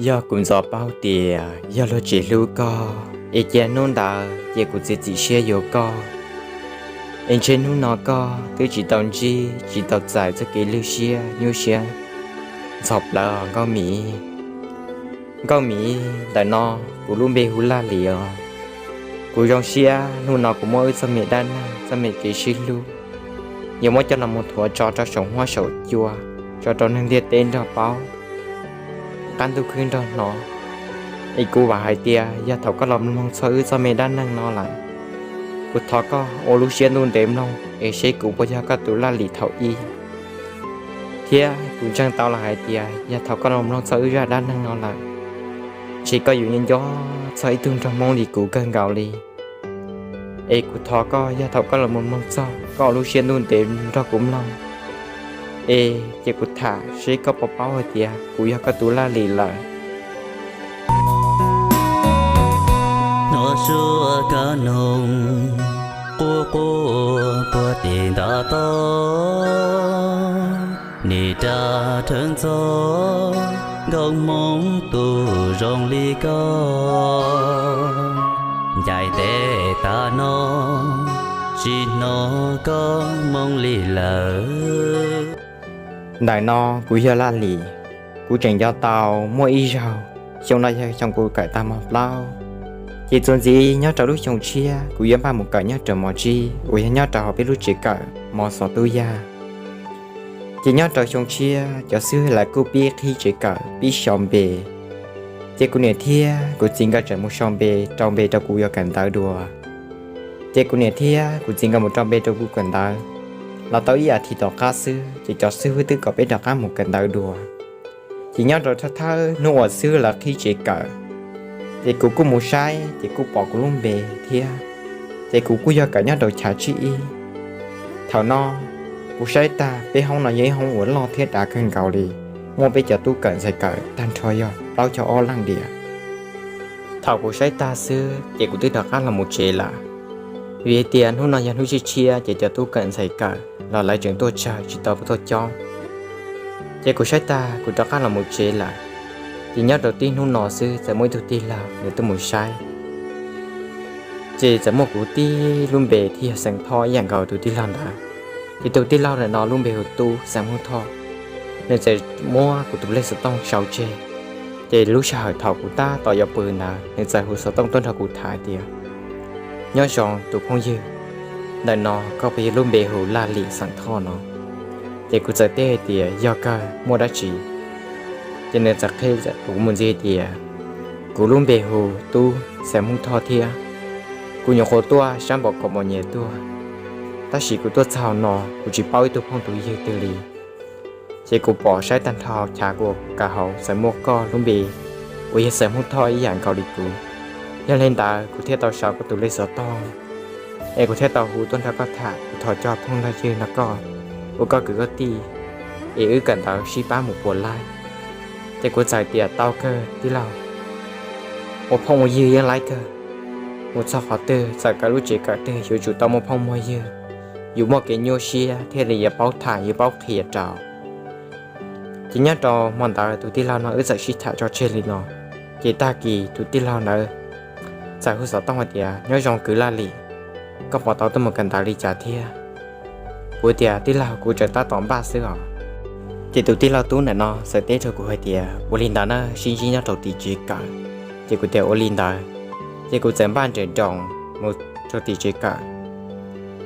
Yog kuv ntxov paub tias yog luag tsis hlub koj, es cia hnub ntawd cia kuv txiav txim siab yuav koj, es ntshe hnub no koj twb tsis tau ntsib, tsis tau txais txoj kev lwj siab nyuaj siab ntxhov plawv os Nkauj Mim. Nkauj Mim, ntawm no kuv lub npe hu Laj Lis os. Kuv zoo siab hnub no kuv muab wb txoj me dab neeg, txoj me kev sib hlub, yuav muab coj los mus thuav tso rau saum huab saum cua, tso rau neeg ntiaj teb nrog paub, qab ntuj khwb nrog hnov. Es kuv vam hais tias yog thaum koj los mloog txog wb txoj me dab neeg no lawm, kuv thov koj ua lub siab ntuj ntev mloog es seb kuv puas yog koj tus Laj Lis thaum ub. Thiab kuv ntseeg tau los hais tias yog thaum koj los mloog txog wb zaj dab neeg no lawm, ntshe koj yuav nco nco txog ib tug nraug Hmoob li kuv kawg nkaus li. Es kuv thov koj yog thaum koj los mloog txog, koj ua lub siab ntuj ntev nrog kuv mloog, es cia kuv tham seb koj puas paub hais tias kuv yog koj tus Laj Lis lawm. Hnov suab kab noog quaj quaj puag tim ntav toj, nim rau rhawv ntxog nkauj Hmoob tus zoo li koj. Ncaim ntev tas no tsis hnov koj moo li lawm. Ntawm no kuv yog Laj Lis. Kuv tseem nco tau muaj ib zaug, xyoo no yog xyoo kuv kawm tag mos plaub, ces txuas ntxiv nyob rau lub xyoo tshiab kuv yuav npaj mus kawm nyob rau mos tsib uas yog nyob rau hauv peb lub tsev kawm mos xov tub yaj. Ces nyob rau xyoo tshiab cov xib hwb lawv kuj pib qhib tsev kawm pib sau npe. Ces kuv niam thiab kuv txiv nkawd tseem mus sau npe rau npe rau kuv yuav kawm ntawv dua. Ces kuv niam thiab kuv txiv nkawd mus rau npe rau kuv kawm ntawv. Los tau ib as thiv tom qab xwb ces cov xib hwb twb kom peb rov qab mus kawm ntawv dua. Ces nyob rau thawj thawj hnub uas xib hwb lawv qhib tsev kawm, ces kuv kuj mus saib ces kuj pom kuv lub npe thiab. Ces kuv kuj yog kawm nyob rau chav tsib ib. Thaum no kuv saib tag peb hoob no yog ib hoob uas loj thiab dav kawg nkaus li, muaj peb cov tub kawm ntxhais kawm tag nrho yog plaub caug ob leej diam. Thaum kuv saib tag xwb ces kuv twb rov qab los mus tsev lawm, vim hais tias hnub no yog hnub tshiab tshiab ces cov tub kawm ntxhais kawm los lawv tseem tuaj tsawg tsis tau tuaj coob. Ces kuv saib tag kuv rov qab los mus tsev lawm. Ces nyob rau tib hnub no xwb txawm muaj ib tug tij laug nws tuaj mus saib. Ces txawm muaj kuv tib lub npe thiab yog xeem Thoj ib yam nkaus tus tij laug ntawd. Ces tus tij laug ntawm no lub npe hu Tub xeem Hmoob Thoj. Nws txawm muab kuv tus lej xov tooj sau tseg. Ces lub sij hawm thaum kuv tab tom yuav pw ntawd nws txawm hu xov tooj tuaj nrog kuv tham tias, nyob zoo tus phooj ywg, ntawm no koj puas yog lub npe hu Laj Lis xeem Thoj no? Ces kuv txawm teb hais tias yog kawg, muaj dab tsi? Ces nws txawm qhia kuv mus ntxiv hais tias, kuv lub npe hu Tub xeem Hmoob Thoj thiab kuv nyuam qhuav tuaj sab npam kaum mos nyias tuaj, tab sis kuv tuaj txog no kuv tsis paub ib tug phooj tus ywg twg li. Ces kuv pom saib tag nrho chav kuv kawm hauv txawm muaj koj lub npe uas yog xeem Hmoob Thoj ib yam nkaus li kuv. Yog li ntawd kuv thiaj tau sau koj tus lej xov tooj, es kuv thiaj tau hu tuaj nrog koj tham, kuv thov coj phooj ywg no koj ua koj kwv koj tij, es wb kawm ntawv sib pab mus puas laib. Ces kuv txawm tias tau kawg tij laug, ua phooj ua ywg yeej laib kawg. Mus txog qhov twg txawm kawm lub tsev kawm twg yuav tsum tau muaj phooj muaj ywg, yus muaj kev nyuaj siab thiaj li yuav paub tham yuav paub qhia rau. Ces nyob rau hmo ntawd tus tij laug no wb txawm sib tham tso tseg li no. Ces tag kis tus tij laug ntawd txawm hu xov tooj hais tias, nyob zoo kwv Laj Lis, koj puas tau tuaj mus kawm ntawv li cas thiab? Kuv tias tij laug, kuv tseem tab tom npaj xwb os. Ces tus tij laug Tub ntawm no txawm teb rau kuv hais tias, ua li ntawd na, sib ntsib nyob rau tim tsev kawm. Ces kuv tias ua li ntawd. Ces kuv txawm npaj nres nroos mus rau tim tsev kawm.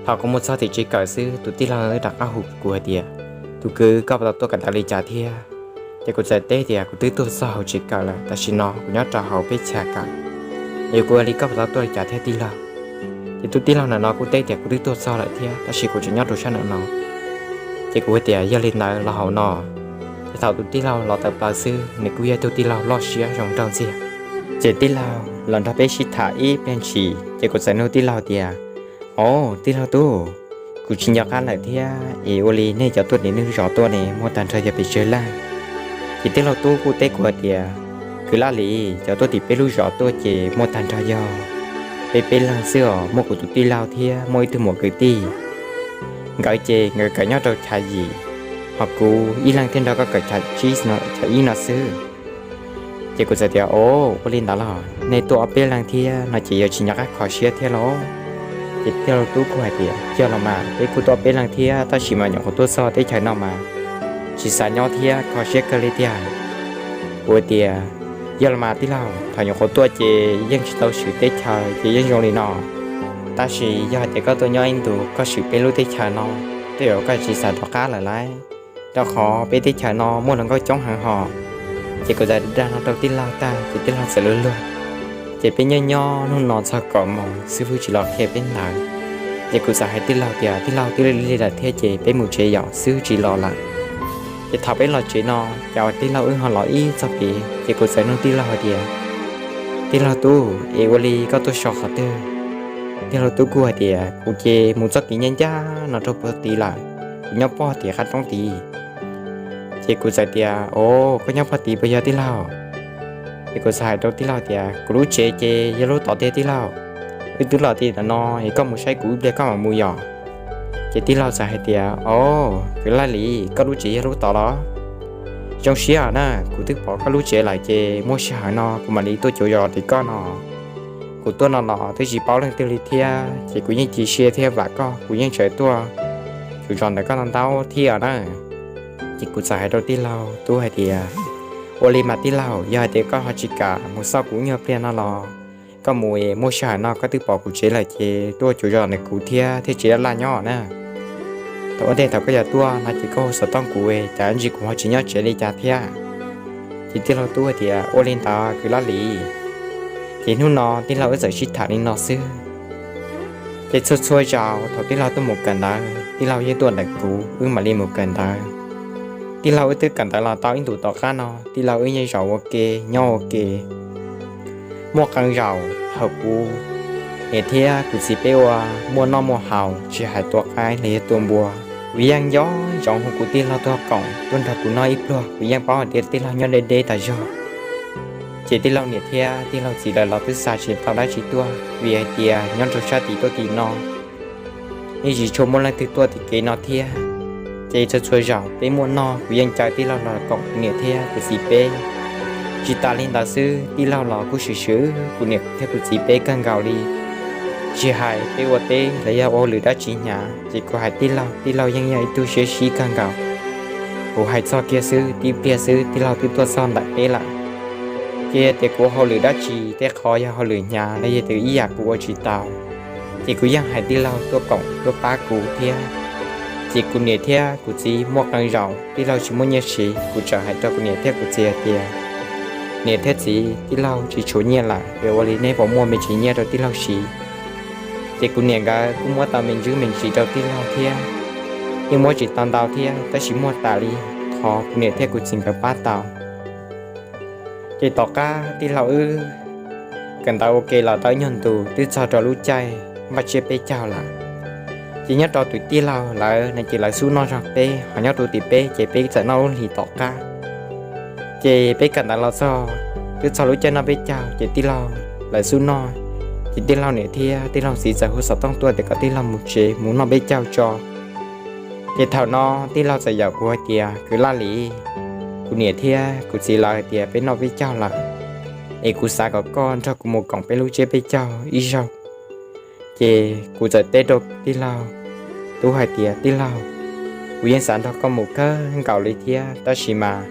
Thaum kuv mus txog tim tsev kawm xwb tus tij laug ntawd rov qab hu kuv hais tias, tus kwv, koj puas tau tuaj kawm ntawv li cas thiab? Ces kuv txawm teb tias kuv twb tuaj txog hauv tsev kawm lawm, tam sim no kuv nyob rau hauv peb chav kawm, es kuv ua li koj puas tau tuaj li cas thiab tij laug? Ces tus tij laug ntawm no kuj teb tias kuv twb tuaj txog lawm thiab tab sis kuv tseem nyob rau sab nram no. Ces kuv hais tias yog li ntawd los hauv no. Ces thaum tus tij laug los tawm plaws xwb nws kuj yog ib tug tij laug loj siab zoo nraug ntxiag. Ces tij laug los nrog peb sib tham ib pliag ntshis ces kuv txawm nug tij laug tias, o, tij laug Tub, kuv tsis nco qab lawm thiab es ua li nej cov tuaj tim nej lub zos tuaj ne muaj tag nrho yog pes tsawg leej? Ces tij laug Tub kuj teb kuv hais tias, kwv Laj Lis, cov tuaj tim peb lub zos tuaj ces muaj tag nrho yog peb peb leeg xwb os, muaj kuv tus tij laug thiab muaj ib tug muam kwv tij. Nkawd ces nkawd kawm nyob rau chav yim, ho kuv ib leeg thiaj nrog koj kawm chav ib no xwb. Ces kuv txawm tias, O, ua li ntawd los nej tuaj ob peb leeg thiab no ces yuav tsis nco qab kho siab thiab los? Ces tij laug tub kuj hais tias, Yog los mas, peb kuj tuaj ob peb leeg thiab, tab sis mas nyuam qhuav tuaj txog teb chaws no mas tsis xav nyob thiab, kho siab kawg li tiag. Kuv tias, Yog los mas tij laug, thaum nyuam qhuav tuaj ces yeej tsis tau swm teb chaws ces yeej zoo li no, tab sis yog hais tias koj tuaj nyob ib ntus koj swm peb lub teb chaws no, tej zaum koj tsis xav rov qab lawm lauj, rau qhov peb teb chaws no muaj hluas nkauj coob heev hos. Ces kuv txawm dag no rau tij laug tag ces tij laug txawm luag luag. Ces peb nyob nyob hnub no txog kaum moos xib hwb tsis los qhia peb ntawd. Ces kuv txawm hais tij laug tias, Tij laug, twb lig lig lawm thiab ces peb mus tsev yom, xib hwb tsis los lawm. Ces thaum peb los tsev no, cas tij laug wb ho los ib txog pem, ces kuv txawm nug tij laug hais tias, Tij laug tub, es ua li koj tuaj so qhov twg? Tij laug tub kuj hais tias, Kuv ces mus txoj kev ncaj ncaj no rau puag tid lawm, kuv nyob pog tim qab roob tid. Ces kuv txawm tias, O, koj nyob pog tid puas yog tij laug? Ces kuv txawm hais rau tij laug tias, Kuv lub tsev ces yog lub tod tiag tij laug. Wb twb los txog ntawm no es koj mus saib kuv ib pliag koj mam mus yom. Ces tij laug txawm hais tias, O, kwv Laj Lis, koj lub tsev yog lub tod los? Zoo siab na, kuv twb pom koj lub tsev lawm ces muaj sij hawm no kuv mam li tuaj cuav zos tim koj no. Kuv tuaj no los twb tsis paub leej twg li thiab ces kuv yeej cia siab thiab vam koj, kuv yeej tseem tuaj cuav zos ntawm koj ntau ntau thiab na. Ces kuv txawm hais rau tij laug tub hais tias, Ua li mas tij laug, yog hais tias koj ho tsis kam mus xauj kuv ib nyuag pliag no los koj mus es muaj sij hawm no koj twb pom kuv tsev lawm ces tuaj cuav zos ntawm kuv thiab thiaj tsis laj laj nyob na. Thaum ua ntej thaum koj yuav tuaj no ces koj hu xov tooj kuv, cas ntsis kuv ho tsis nyob tsev li cas thiab. Ces tij laug tub hais tias, Ua li ntawd kwv Laj Lis. Ces hnub no tij laug wb txawm sib tham li no xwb. Ces txhua txhua zaus thaum tij laug tuaj mus kawm ntawv, tij laug yeej tuaj ntawm kuv, wb mam li mus kawm ntawv. Tij laug wb twb kawm ntawv los tau ib ntus tom qab no, tij laug wb yeej zaum ua ke, nyob ua ke. Muaj qee zaus thaum kuv niam thiab kuv txiv peb ua muaj noj muaj haus, tsis hais tua qaib los yog tua npua, kuv yeej nco ntsoov hu kuv tij laug tuaj koom tuaj nrog kuv noj ib pluag, kuv yeej paub hais tias tij laug nyob deb deb tas zog. Ces tij laug niam thiab tij laug txiv lawv los twb xa tsis tau dab tsi tuaj, vim hais tias nyob rau sab tim tuaj tim no yeej tsis tshua muaj leej twg tuaj tim kev no thiab. Ces txhua txhua zaus peb muaj noj kuv yeej caw tij laug los koom kuv niam thiab kuv txiv peb. Tsis tas li ntawd xwb, tij laug los kuj swm swm kuv niam thiab kuv txiv peb kawg nkaus li. Tsis hais peb ua teb los yog ua hauj lwm dab tsi hnyav ces kuv hais tij laug, tij laug yeej yog ib tug siab sib kawg nkaus. Kuv hais txog kiag xwb, tib pliag xwb tij laug twb tuaj txog ntawm peb lawm. Ces yog tias kuv ua hauj lwm dab tsi, tej qhov yog hauj lwm hnyav los yog tias ib yam kuv ua tsis tau, ces kuv yeej hais tij laug tuaj koom tuaj pab kuv thiab. Ces kuv niam thiab kuv txiv muaj qee zaus tij laug tsis muaj nyiaj siv, kuv txawm hais rau kuv niam thiab kuv txiv hais tias, Niam thiab txiv, tij laug tsis tshuav nyiaj lawm, es ua li neb puas muaj me ntsis nyiaj rau tij laug siv? Ces kuv niam nkawd kuj muab tau me ntsis me ntsis rau tij laug thiab, yeej muab tsis tau ntau thiab, tab sis muaj tas li qhov kuv niam thiab kuv txiv nkawd pab tau. Ces tom qab tij laug wb kawm ntawv ua ke los tau ib nyuag ntus twb txog rau lub caij npaj tsiab peb caug lawm. Ces nyob rau tus tij laug lawv no ces lawv xub noj zog peb, ho nyob rau tim peb ces peb txawm noj lub hlis tom qab. Ces peb kawm ntawv los txog twb txog lub caij noj peb caug ces tij laug lawv xub noj, ces tij laug niam thiab tij laug txiv txawm hu xov tooj tuaj tias kom tij laug mus tsev mus noj peb caug tso. Ces thaum no tij laug txawm yaum kuv hais tias, Kwv Laj Lis, kuv niam thiab kuv txiv lawv hais tias peb noj peb caug lawm, es kuv xav kom koj nrog kuv mus koom peb lub tsiab peb caug ib zaug. Ces kuv txawm teb rau tij laug tub hais tias, Tij laug, kuv yeej xav nrog koj mus kawg nkaus li thiab, tab sis mas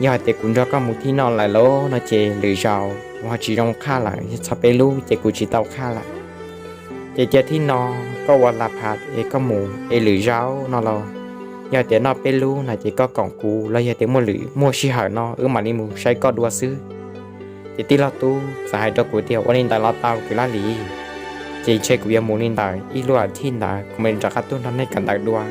yog hais tias kuv nrog koj mus thib no lawm lauj no ces lwm zaus kuv ho tsis zoo qhaj lawm, yog txog peb lub ces kuv tsis tau qhaj lawm. Ces cia thib no koj ua la phas es koj mus, es lwm zaus no los yog tias noj peb lub no ces koj koom kuv, los yog tias muaj lwm muaj sij hawm no wb mam li mus saib koj dua xwb. Ces tij laug tub txawm hais rau kuv tias, Ua li ntawd los tau kwv Laj Lis. Ces ntshe kuv yuav mus li ntawd ib lub as thiv ntawd kuv mam li rov qab tuaj nrog nej kawm ntawv dua.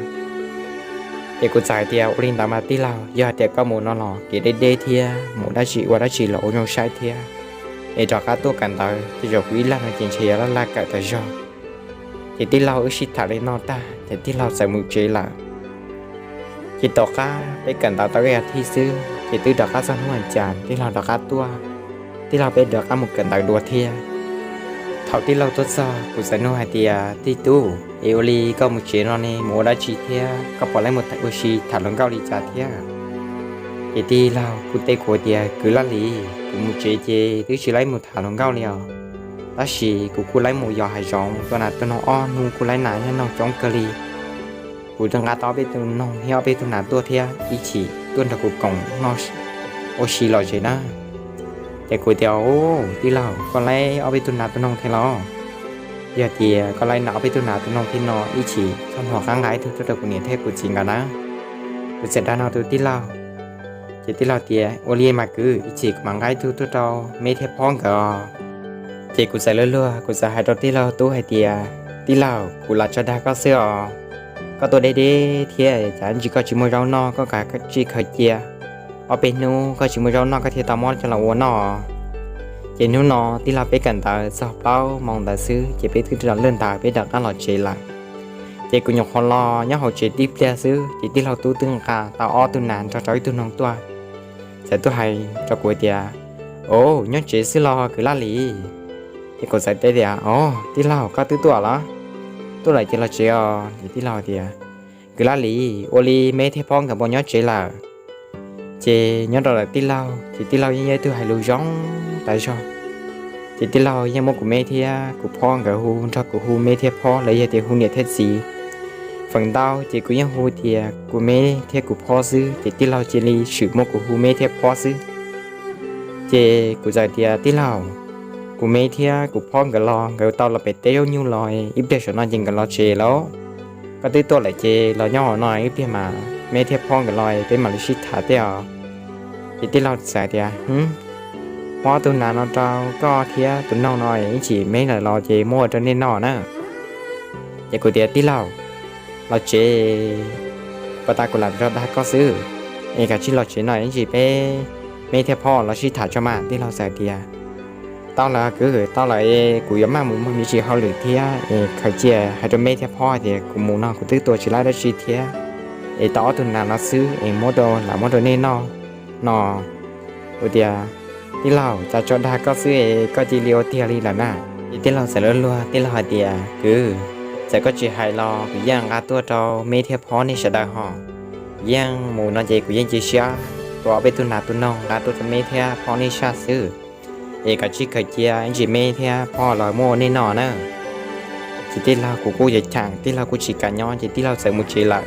Ces kuv txawm hais tias, Ua li ntawd mas tij laug, yog hais tias koj mus no los kev deb deb thiab, mus dab tsi ua dab tsi los ua zoo saib thiab, es rov qab tuaj kawm ntawv, tej zaum kuv ib leeg no ces ntshe yuav laj laj kawm tas zog. Ces tij laug wb sib tham li no tag ces tij laug txawm mus tsev lawm. Ces tom qab peb kawm ntawv tau ib as thiv xwb ces twb rov qab txog hnub a cas tij laug rov qab tuaj, tij laug peb rov qab mus kawm ntawv dua thiab. Thaum tij laug tuaj txog kuv txawm nug hais tias, Tij tub, es ua li koj mus tsev no ne mus ua dab tsi thiab, koj puas laib mus ua si tham hluas nkauj li cas thiab? Ces tij laug kuj teb kuv tias, kwv Laj Lis, kuv mus tsev ces twb tsis laib mus tham hluas nkauj li os, tab sis kuv kuj laib mus yos hav zoov tua nas tua noog, ob hnub kuj laib nas nyob noog coob kawg li. Kuv twb nqa tau ob peb tug noog thiab ob peb tug nas tuaj thiab, ib chim tuaj nrog kuv koom noj ua si lom zem na. Ces kuv tias, u, tij laug, koj laib ob peb tug nas tua noog thiab los? Yog tias koj laib ob peb tug nas tua noog thiab no, ib chim txog hnub qab nqa ib tug tuaj rau kuv niam thiab kuv txiv nkawd na. Kuv txawm dag no rau tij laug, ces tij laug tias, ua li mas kwv, ib chim kuv mam nqa ib tug tuaj rau Meb thiab Phob nkawd. Ces kuv txawm luag luag, kuv txawm hais rau tij laug tub hais tias, tij laug, kuv lam tso dag koj xwb os. Koj tuaj deb deb thiab, cas ntsis koj tsis muaj zaub noj, koj kav tsij khaws cia. Ob peb hnub koj tsis muaj zaub noj koj thiaj tau muab coj los ua noj. Ces hnub no tij laug peb kawm ntawv txog plaub moos ntawd xwb ces peb twb los lwj ntawd peb rov qab los tsev lawm. Ces kuv nyuam qhuav los nyob hauv tsev tib pliag xwb ces tij laug tub twb nqa tau ob tug nas nrog rau ib tug noog tuaj. Txawm tuaj hais rau kuv tias, o, nyob tsev xwb los kwv Laj Lis? Ces kuv txawm teb tias, o, tij laug, koj twb tuaj los? Tuaj lawm ces los tsev os. Ces tij laug tias, kwv Laj Lis, ua li Meb thiab Phob nkawd puas nyob tsev lawm? Ces nyob rau lawm tij laug ces tij laug yeej yog ib tug hais lus zoo tas zog. Ces tij laug yeej muab kuv Meb thiab kuv Phob nkawd hu nrog kuv hu Meb thiab Phob los yog tias hu niam thiab txiv. Feem ntau ces kuv yeej hu tias kuv Meb thiab kuv Phob xwb ces tij laug cia li swm muab kuv hu Meb thiab Phob xwb. Ces kuv txawm tias, tij laug, kuv Meb thiab kuv Phob nkawd los, nkawd tau los pem teb zaub nyuj los, ib pliag saum no ces nkawd los tsev lawm. Koj twb tuaj lawm ces los nyob hauv no ib pliag mas Meb thiab Phob nkawd los peb mam li sib tham tej os. Ces tij laug txawm tias, muab tus nas no rau koj thiab tus noog no, ib chim Meb lawv los ces muab ua rau nej noj na. Ces kuv tias, tij laug, los tsev, pas tas kuv lam tso dag koj xwb, es kav tsij los tsev no ib chim peb, Meb thiab Phob los sib tham tso mas. Tij laug txawm tias, tau lawm kwv, tau lawm es kuv yuav maj mus muag me ntsis hauj lwm thiab es khaws cia hais rau Meb thiab Phob hais tias kuv mus no kuv twb tua tsis laib dab tsi thiab, es tau ob tug nas no xwb es muab rau, lam muab rau nej noj no. Kuv tias, tij laug, cas tso dag koj xwb es koj cia li ua tiag li lawm na? Ces tij laug txawm luag luag, tij laug hais tias, kwv, txawm koj tsis hais los kuv yeej nqa tuaj rau Meb thiab Phob nej sawv daws ho. Kuv yeej mus no ces kuv yeej cia siab tua ob peb tug nas tus noog nqa tuaj rau Meb thiab Phob nej saj xwb, es kav tsij khaws cia ib ntsis Meb thiab Phob los muab ua nej noj na. Ces tij laug kuv kuj yuav cheem, tij laug kuj tsis kam nyob ces tij laug txawm mus tsev lawm.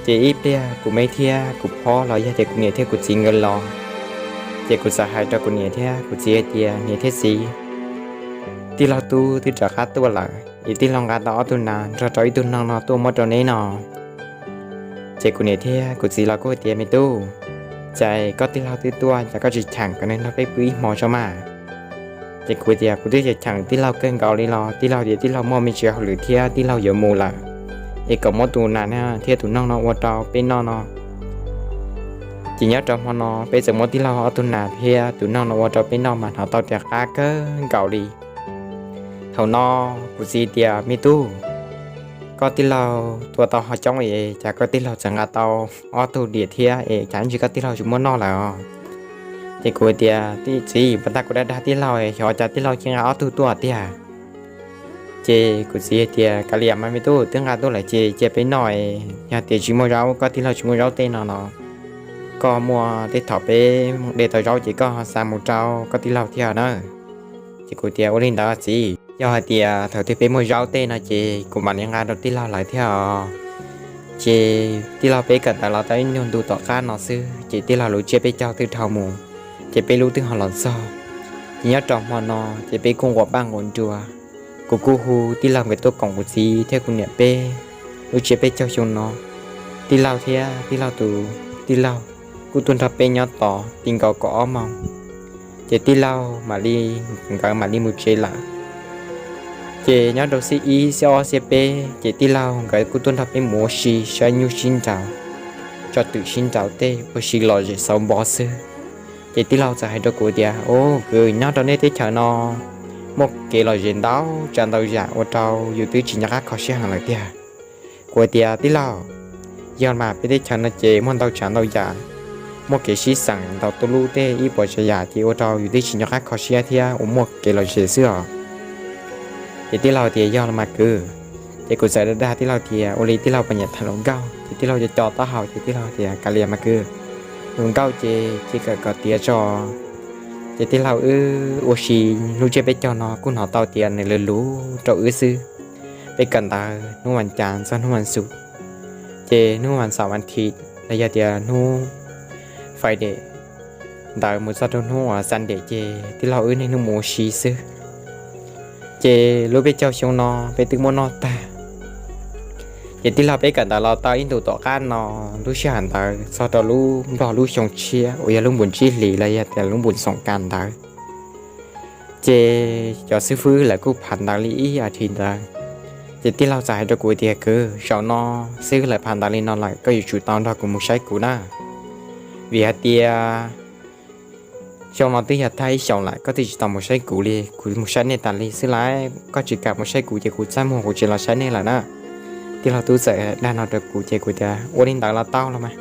Ces ib pliag kuv Meb thiab kuv Phob los yog tias kuv niam thiab kuv txiv nkawd los, ces kuv txawm hais rau kuv niam thiab kuv txiv hais tias, niam thiab txiv, tij laug tub twb rov qab tuaj lawm es tij laug nqa tau ob tug nas nrog rau ib tug noog no tuaj muab rau neb no. Ces kuv niam thiab kuv txiv los kuj hais tias, me tub, cas koj tij laug twb tuaj cas koj tsis cheem kom nws nrog peb pw ib hmo tso mas? Ces kuv tias kuv twb cheem tij laug kawg nkaus li los tij laug tias tij laug muaj me ntsis hauj lwm thiab tij laug yuav mus lawm, es kom muab tus nas thiab tus noog no ua rau peb noj no. Ces nyob rau hmo no peb txawm muab tij laug ob tug nas thiab tus noog no ua rau peb noj mas hnov tau tias qab kawg nkaus li. Thaum no kuv txiv tias, me tub, koj tij laug tua tau ho coob es cas koj tij laug txawm nqa tau ob tug diam thiab es cas ntsis koj tij laug tsis muab noj lawm os? Ces kuv tias, txiv, pas tas kuv dag dag tij laug xyov cas tij laug cia nqa ob tug tuaj tiag. Ces kuv txiv tias, kav liam mas me tub, twb nqa tuaj lawm ces cia peb noj, yog tias tsis muaj zaub, koj tij laug tsis muaj zaub tej no los koj muaj tej thaum peb de tau zaub ces koj ho xa mus rau koj tij laug thiab na. Ces kuv tias, ua li ntawd txiv, yog hais tias thaum twg peb muaj zaub tej no ces kuv mam li nqa rau tij laug lawv thiab os. Ces tij laug peb kawm ntawv los tau ib nyuag ntu tom qab no xwb ces tij laug lub tsiab peb caug twb dhau mus, ces peb lub twb ho los txog. Ces nyob rau hmo no ces peb kuj nquas paj nquas nruas, kuv kuj hu tij laug nkawd tuaj koom kuv txiv thiab kuv niam peb lub tsiab peb caug xyoo no. Tij laug thiab tij laug tus tij laug kuj tuaj nrog peb nyob tos ti nkaus kaum ob moos, ces tij laug mam li, nkawd mam li mus tsev lawm. Ces nyob rau xiab ib xiab ob xiab peb ces tij laug nkawd kuj tuaj nrog peb mus ua si saib nyuj sib nraus, tso twm sib nraus tej ua si lom zem xauv npo xwb. Ces tij laug txawm hais rau kuv tias, u, kwv, nyob rau nej teb chaws no muaj kev lom zem ntau tsav ntau yam ua rau yus twb tsis nco qab kho siab heev lawm tiag. Kuv tias, tij laug, yog mas peb teb chaws no ces muaj ntau tsav ntau yam, muaj kev sib xeem ntau tuj lub tej ib puas tsav yam ces ua rau yus twb tsis nco qab kho siab thiab ua muaj kev lom zem xwb os. Ces tij laug tias, yog los mas kwv. Ces kuv txawm dag tij laug tias, ua li tij laug puas nyiam tham hluas nkauj? Ces tij laug co co taub hau ces tij laug tias, kav liam mas kwv, tus nkauj ces cia kawm kom tiav tso. Ces tij laug wb ua si lub tsiab peb caug no kuj hnov tau tias nws luv luv rau wb xwb. Peb kawm ntawv hnub vas cas txog hnub vas xuv, ces hnub vas xaum vas thiv los yog tias hnub Friday ntawd mus txog rau hnub uas Sunday ces tij laug wb niaj hnub mus ua si xwb. Ces lub peb caug xyoo no peb twb muab noj tag. Ces tij laug peb kawm ntawv los tau ib ntus tom qab no, lub sij hawm ntawd txog rau lub nplog lub xyoo tshiab uas yog lub npus ntsib hlis los yog tias lub npus xoom kas ntawd, ces cov xib fwb lawv kuj phav ntawv li ib as thiv ntawd. Ces tij laug txawm hais rau kuv tias, kwv, zaum no xib fwb lawv phav ntawv li no lawm, koj yuav tsum tau nrog kuv mus saib kuv na, vim hais tias xyoo no twb yog thaj ib xyoos lawm koj twb tsis tau mus saib kuv li, kuv mus saib nej tas li xwb lauj, koj tsis kam mus saib kuv ces kuv txaj muag kuv tsis los saib nej lawm na. Tij laug tub txawm dag no rau kuv ces kuv tias, ua li ntawd los tau los mas.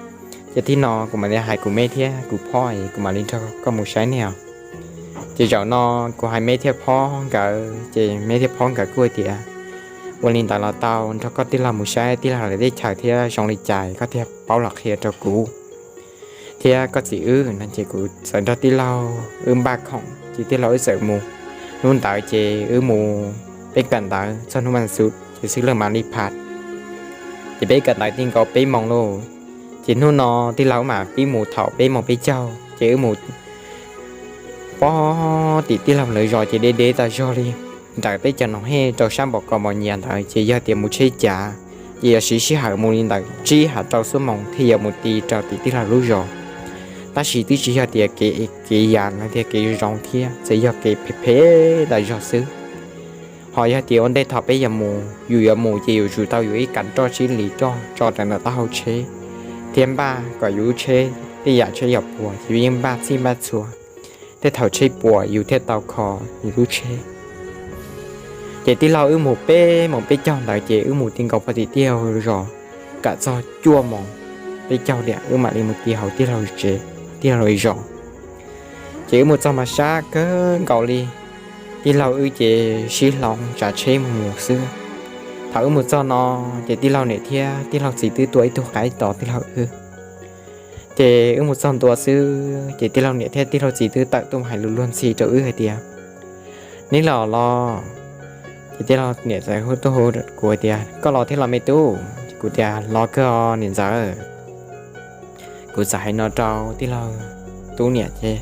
Ces thib no kuv mam li hais kuv me thiab kuv phob es kuv mam li nrog koj mus saib nej os. Ces zaum no kuv hais me thiab phob nkawd ces me thiab phob nkawd kuj hais tias, ua li ntawd los tau, nrog koj tij laug mus saib tij laug lawv teb chaws thiab zoo li cas koj thiaj paub los qhia rau kuv thiab koj txiv wb no. Ces kuv txawm nrog tij laug wb npaj khoom ces tij laug wb txawm mus. Hnub ntawd ces wb mus, peb kawm ntawv txog hnub vas xuv ces xib fwb lawv mam li phav. Ces peb kawm ntawv ti nkaus peb moos lauj. Ces hnub no tij laug wb mam pib mus thaum peb moos peb caug ces wb mus pog tim tij laug lawv zos ces deb deb tas zog li. Nram teb chaws Noom Hej rau sab npam kos mos nyias ntawd ces yog tias mus tsheb cav ces yuav siv sij hawm mus li ntawm tsib hais rau xuab moos thiaj yuav mus ti rau tim tij laug lub zos. Tab sis twb tsis yog tias kev, kev yam los tias kev zoo thiab, txawm yog kev phem phem tas zog xwb. Ho yog tias ua ntej thaum peb yuav mus, yus yuav mus ces yus tsum tau yus ib kas roj tsib hlis roj tso rau ntawm taub hau tsheb thiab npaj kom yus lub tsheb tej yam tsheb yog puas ces yus yeej npaj txhij npaj txhua, tej thaum tsheb puas yus thiaj tau kho yus lub tsheb. Ces tij laug wb mus peb moos peb caug ntawd ces wb mus ti nkaus pog tim tij laug zos, kam txog cuaj moos peb caug tiam wb mam li mus ti hauv tij laug tsev, tij laug zos. Ces wb mus txog mas sab kawg nkaus li, tij laug wb ces sib hloov tsav tsheb mus mus xwb. Thaum wb mus txog no ces tij laug niam thiab tij laug txiv twb tua ib tug qaib tos tij laug wb. Ces wb mus txog ntua xwb ces tij laug niam thiab tij laug txiv twb tawm tuaj hais lus luag ntxhi rau wb hais tias, neb los los? Ces tij laug niam txawm hu tuaj hu kuv hais tias, koj los thiab los me tub? Kuv tias, los kawg os niam ntxawm. Kuv txawm hais no rau tij laug tub niam ces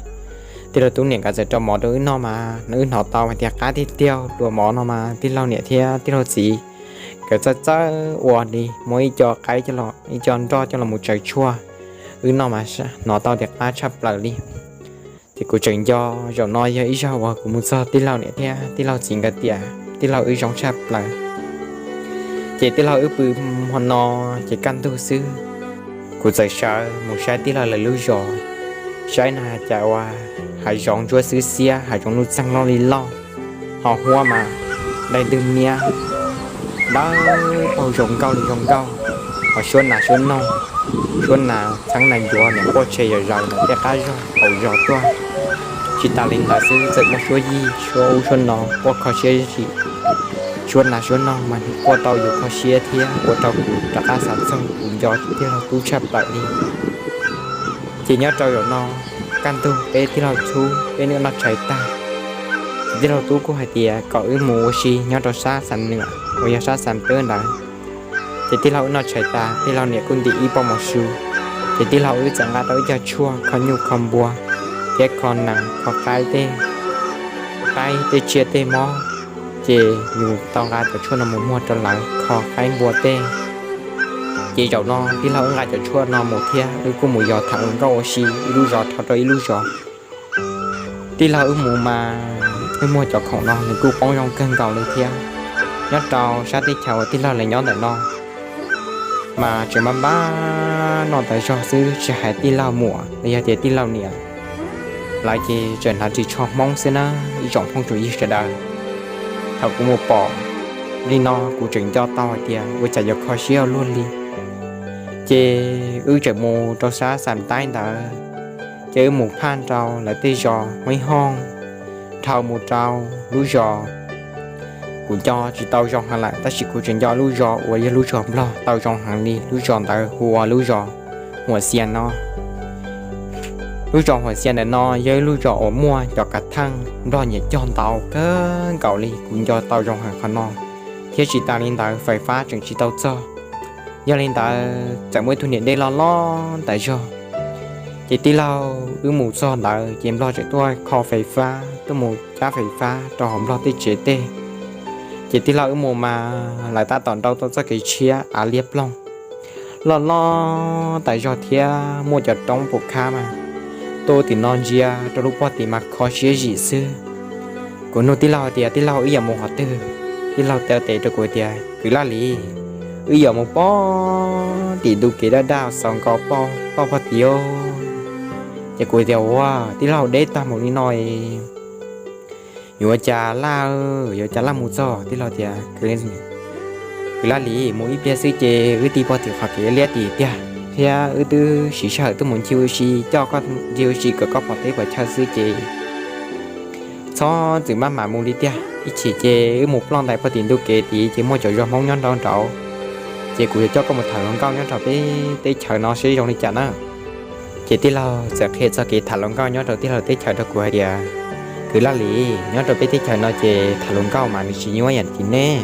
tij laug tub niam nkawd txawm rau mov rau wb noj mas wb hnov tau hais tias qab tiag tiag dua mov no mas tij laug niam thiab tij laug txiv nkawd txawj txawj ua li muab ib co qaib coj los, ib co nroj coj los mus tsaws tshuaj wb noj mas hnov tau tias qab tshaj plaws li. Ces kuv tseem nco zaum no yog ib zaug uas kuv mus txog tij laug niam thiab tij laug txiv nkawd tiam, tij laug wb zoo tshaj plaws. Ces tij laug wb pw hmo no ces kaj ntug xwb, kuv txawm sawv mus saib tij laug lawv lub zos, saib na cas ua hav zoov ntsuab xwb xiab, hav zoov nuj txeeg loj li loj, ho huab mas daim ntug miab dawb paug zoo nkauj li zoo nkauj, ho suab nas suab noog, suab nas txheeb nas ncuav niam quaj tshe yam zaws ntawm tej qab zog hauv zos tuaj. Tsis tas li ntawd xwb txawm muaj suab yij suab ub suab no quaj kho siab zim. Suab nas suab noog mas quaj tau yus kho siab thiab ua rau kuv rov qab xav txog kuv nco tij laug tub tshaj plaws li. Ces nyob rau zaum no kaj ntug peb tij laug txhub peb noj tshais tag, ces tij laug tub kuj hais tias kom wb mus ua si nyob rau sab Xam Nuam uas yog sab Xam Pab ntawd. Ces tij laug wb noj tshais tas tij laug niam kuj ntim ib pob mov su, ces tij laug wb txawm nqa tau ib co tshuaj kho nyuj kho npua thiab kho nees kho qaib tej, qaib tej tsiaj tej mob, ces yus tau nqa cov tshuaj no mus muag rau lawv kho qaib npua tej. Ces zaum no tij laug wb nqa cov tshuaj no mus thiab wb kuj mus yos tham ua nkauj ua si ib lub zos dhau rau ib lub zos. Tij laug wb mus mas wb muag cov khoom no nws kuj poob zoo kawg nkaus li thiab. Nyob rau sab teb chaws uas tij laug lawv nyob ntawm no mas tseem npaj npaj noj tas zog xwb, tsis hais tij laug muam los yog tias tij laug niam, lawv ces tseem hnav ris tsho Hmoob xwb na. Ib tsoom phooj tsoom ywg sawv daws, thaum kuv mus pom li no kuv tseem nco tau hais tias ua cas yuav kho siab ua luaj li. Ces wb tseem mus rau sab Xam Taib ntawd, ces wb mus phaj rau lawv tej zos Huaib Hooj, dhau mus rau lub zos, kuv nco tsis tau zoo heev lawm tab sis kuv tseem nco lub zos uas yog lub zos Nplog tau zoo heev li. Lub zos ntawd hu ua lub zos Huam Xias no. Lub zos Huam Xia ntawm no yog ib lub zos uas muaj cov kav theej nplog nyiam cog ntau kawg nkaus li, kuv nco tau zoo heev qhov no, thiab tsis tas li ntawd fais fab tseem tsis tau txog. Yog li ntawd txawm muaj ib tug niam dej loj loj tas zog, ces tij laug wb mus txog ntawd ces nplog tseem tuaj kho fais fab, tuaj mus cab fais fab rau hauv nplog tej tsev tej. Ces tij laug wb mus mas lawv tab tom nrau tau txoj kev tshiab av liab ploog loj loj tas zog thiab muaj cov roob pum khab mas tuaj tim no ntsia rau lub pob tim mas kho siab zim xwb. Kuv nug tij laug tias, tij laug, wb yuav mus qhov twg? Tij laug teb rau kuv tias, kwv Laj Lis, wb yuav mus pog tim ntu kev daj daj xaus nkaus pog pog tim. Ces kuv tias, ua, tij laug, deb tag mus li no yuav ua cas Laj, yuav ua cas Laj mus txog? Tij laug tias, kwv Laj Lis, mus ib pliag xwb ces wb ti pog tim qhov kev liab tim tiag, thiab wb twb siv sij hawm tuaj mus ncig ua si, coj koj ncig ua si kom koj pom teb pom chaw xwb ces txhob txwm maj mam mus li tiag. Ib chim ces wb mus ploj ntais pog tim ntu kev tid ces muaj cov zos Hmoob nyob nraud nraud, ces kuv yuav coj koj mus tham hluas nkauj nyob rau peb teb chaws no seb zoo li cas na. Ces tij laug txawm qhia txoj kev tham hluas nkauj nyob rau tij laug teb chaws rau kuv hais tias, kwv Laj Lis, nyob rau peb teb chaws no ces tham hluas nkauj mas nws tsis nyuaj ib yam tim nej.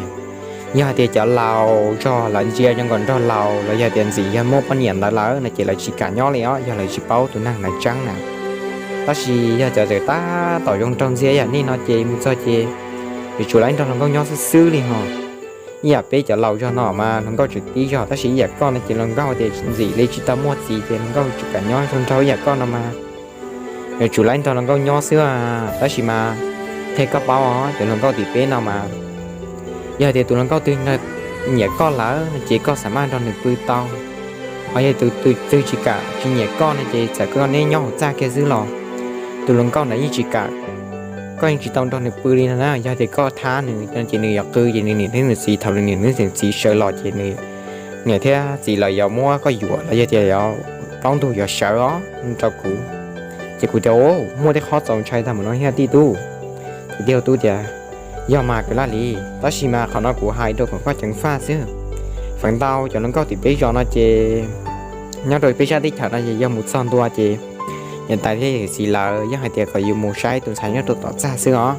Yog hais tias cov laus zog lawv ntsia zoo nkaus nrog laus los yog tias ntxim yog muaj poj niam ntawd lawm no ces lawv tsis kam nyob li os, yog lawv tsis paub tus neeg ntawd tseeb na. Tab sis yog cov txawm tab tom zoo nraug ntxiag ib yam nej no ces mus txog ces yuav tsum laib nrog hluas nkauj nyob xwb xwb li ho. Ib yam peb cov laus zog no mas hluas nkauj tseem tib zog, tab sis ib yam koj no ces hluas nkauj tias ntxim li tsis tau muaj txiv ces hluas nkauj tseem kam nyob zoo nraug ib yam koj no mas yuav tsum laib nrog hluas nkauj nyob xwb. Tab sis mas thiab koj paub os, cov hluas nkauj tim peb no mas yog tias tus hluas nkauj twg nyiam koj lawm no ces koj xam maj nrog nws pw tau. Ho yog tus twg tsis kam tsis nyiam koj no ces txawm koj neb nyob hauv txaj kiag xwb los tus hluas nkauj ntawd yeej tsis kam, koj yeej tsis tau nrog nws pw li no na. Yog tias koj thab nws ces nws yuav qw ces nws niam thiab nws txiv, thaum nws niam thiab nws txiv sawv los ces nws niam thiab txiv lawv yuav muab koj yuam los yog tias yuav plaub ntug yuav sawv os rau kuv. Ces kuv tias, muaj tej qhov txaus ntshai tag mus no thiab tij tub. Ces tij laug tub tias, yog mas kwv Laj Lis, tab sis mas qhov no kuv hais rau kom koj ceev faj xwb. Feem ntau cov hluas nkauj tim peb zos no ces nyob rau peb sab teb chaws no ces yog mus txog ntua ces niam tais thiab yawm txiv lawv yeej hais tias kom yus mus saib tus ntxhais nyob rau tom txaj xwb os.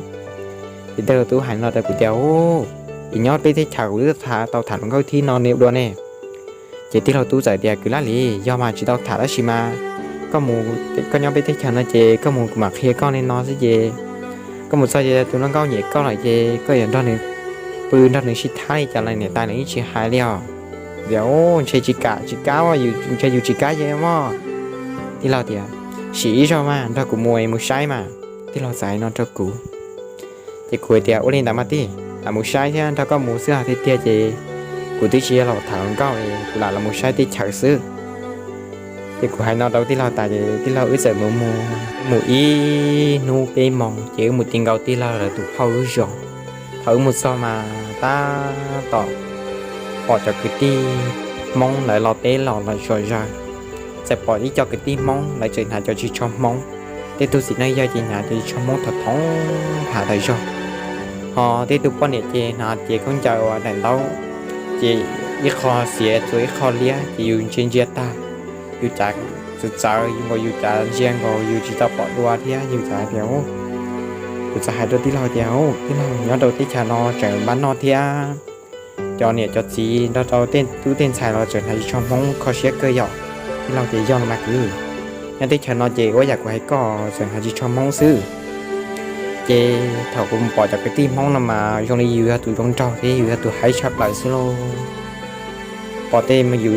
Ces tij laug tub hais no rau kuv tias, es nyob peb teb chaws kuv twb tau tham hluas nkauj thib no ne ua dua ne. Ces tij laug tub txawm tias, kwv Laj Lis, yog mas tsis tau tham tab sis mas koj mus, koj nyob peb teb chaws no ces koj mus kuv mam qhia koj li no xwb ces koj mus txog ces tus hluas nkauj nyiam koj lawm ces koj yuav nrog nws pw nrog nws sib thab li cas los niam tais lawv yeej tsis hais li os. Tias, ntshe tsis kam tsis kam, ntshe yus tsis kam ces mog. Tij laug tias, sim ib zaug mas nrog kuv mus es mus saib mas. Tij laug txawm hais no rau kuv. Ces kuv tias, ua li ntawd mas tij, lam mus saib thiab nrog koj mus xwb os, tiag tiag ces kuv twb tsis yog los tham hluas nkauj, kuv lam los mus saib teb chaws xwb. Ces kuv hais no rau tij laug tas ces tij laug wb txawm mus mus mus ib hnub peb moos ces wb mus ti nkaus tij laug lawv tus phauj lub zos. Thaum wb mus txog mas tab tom pom cov kwv tij Hmoob lawv los teb los los zom zaws. Txawm pom ib co kwv tij Hmoob lawv tseem hnav cov ris tsho Hmoob. Tej tug txiv neej yawg ces hnav cov ris tsho Hmoob thov thoob hnav tas zog. Ho tej tug poj niam ces hnav cev khaub ncaws uas daim ntaub, ces ib qho xiav txuas ib qho liab ces yus ntsia ntsia tag, yus cav txawv txawv yus nkaus, yus cav ntsia nkaus yus tsis tau pom dua thiab yus cav tias, kuv txawm hais rau tij laug tias, tij laug, nyob rau teb chaws no tseem npab noj thiab cov niam cov txiv nrog rau tej tub tej ntxhais los tseem hnav ris tsho Hmoob kho siab kawg yom. Tij laug tias yog no mas kwv, nyob teb chaws no ces ua yam kuv hais koj tseem hnav ris tsho Hmoob xwb. Ces thaum kuv mus pom cov kwv tij Hmoob no mas zoo li yus yog tus zoo nraug thiab yus yog tus haib tshaj plaws xwb lauj. Pom tej yus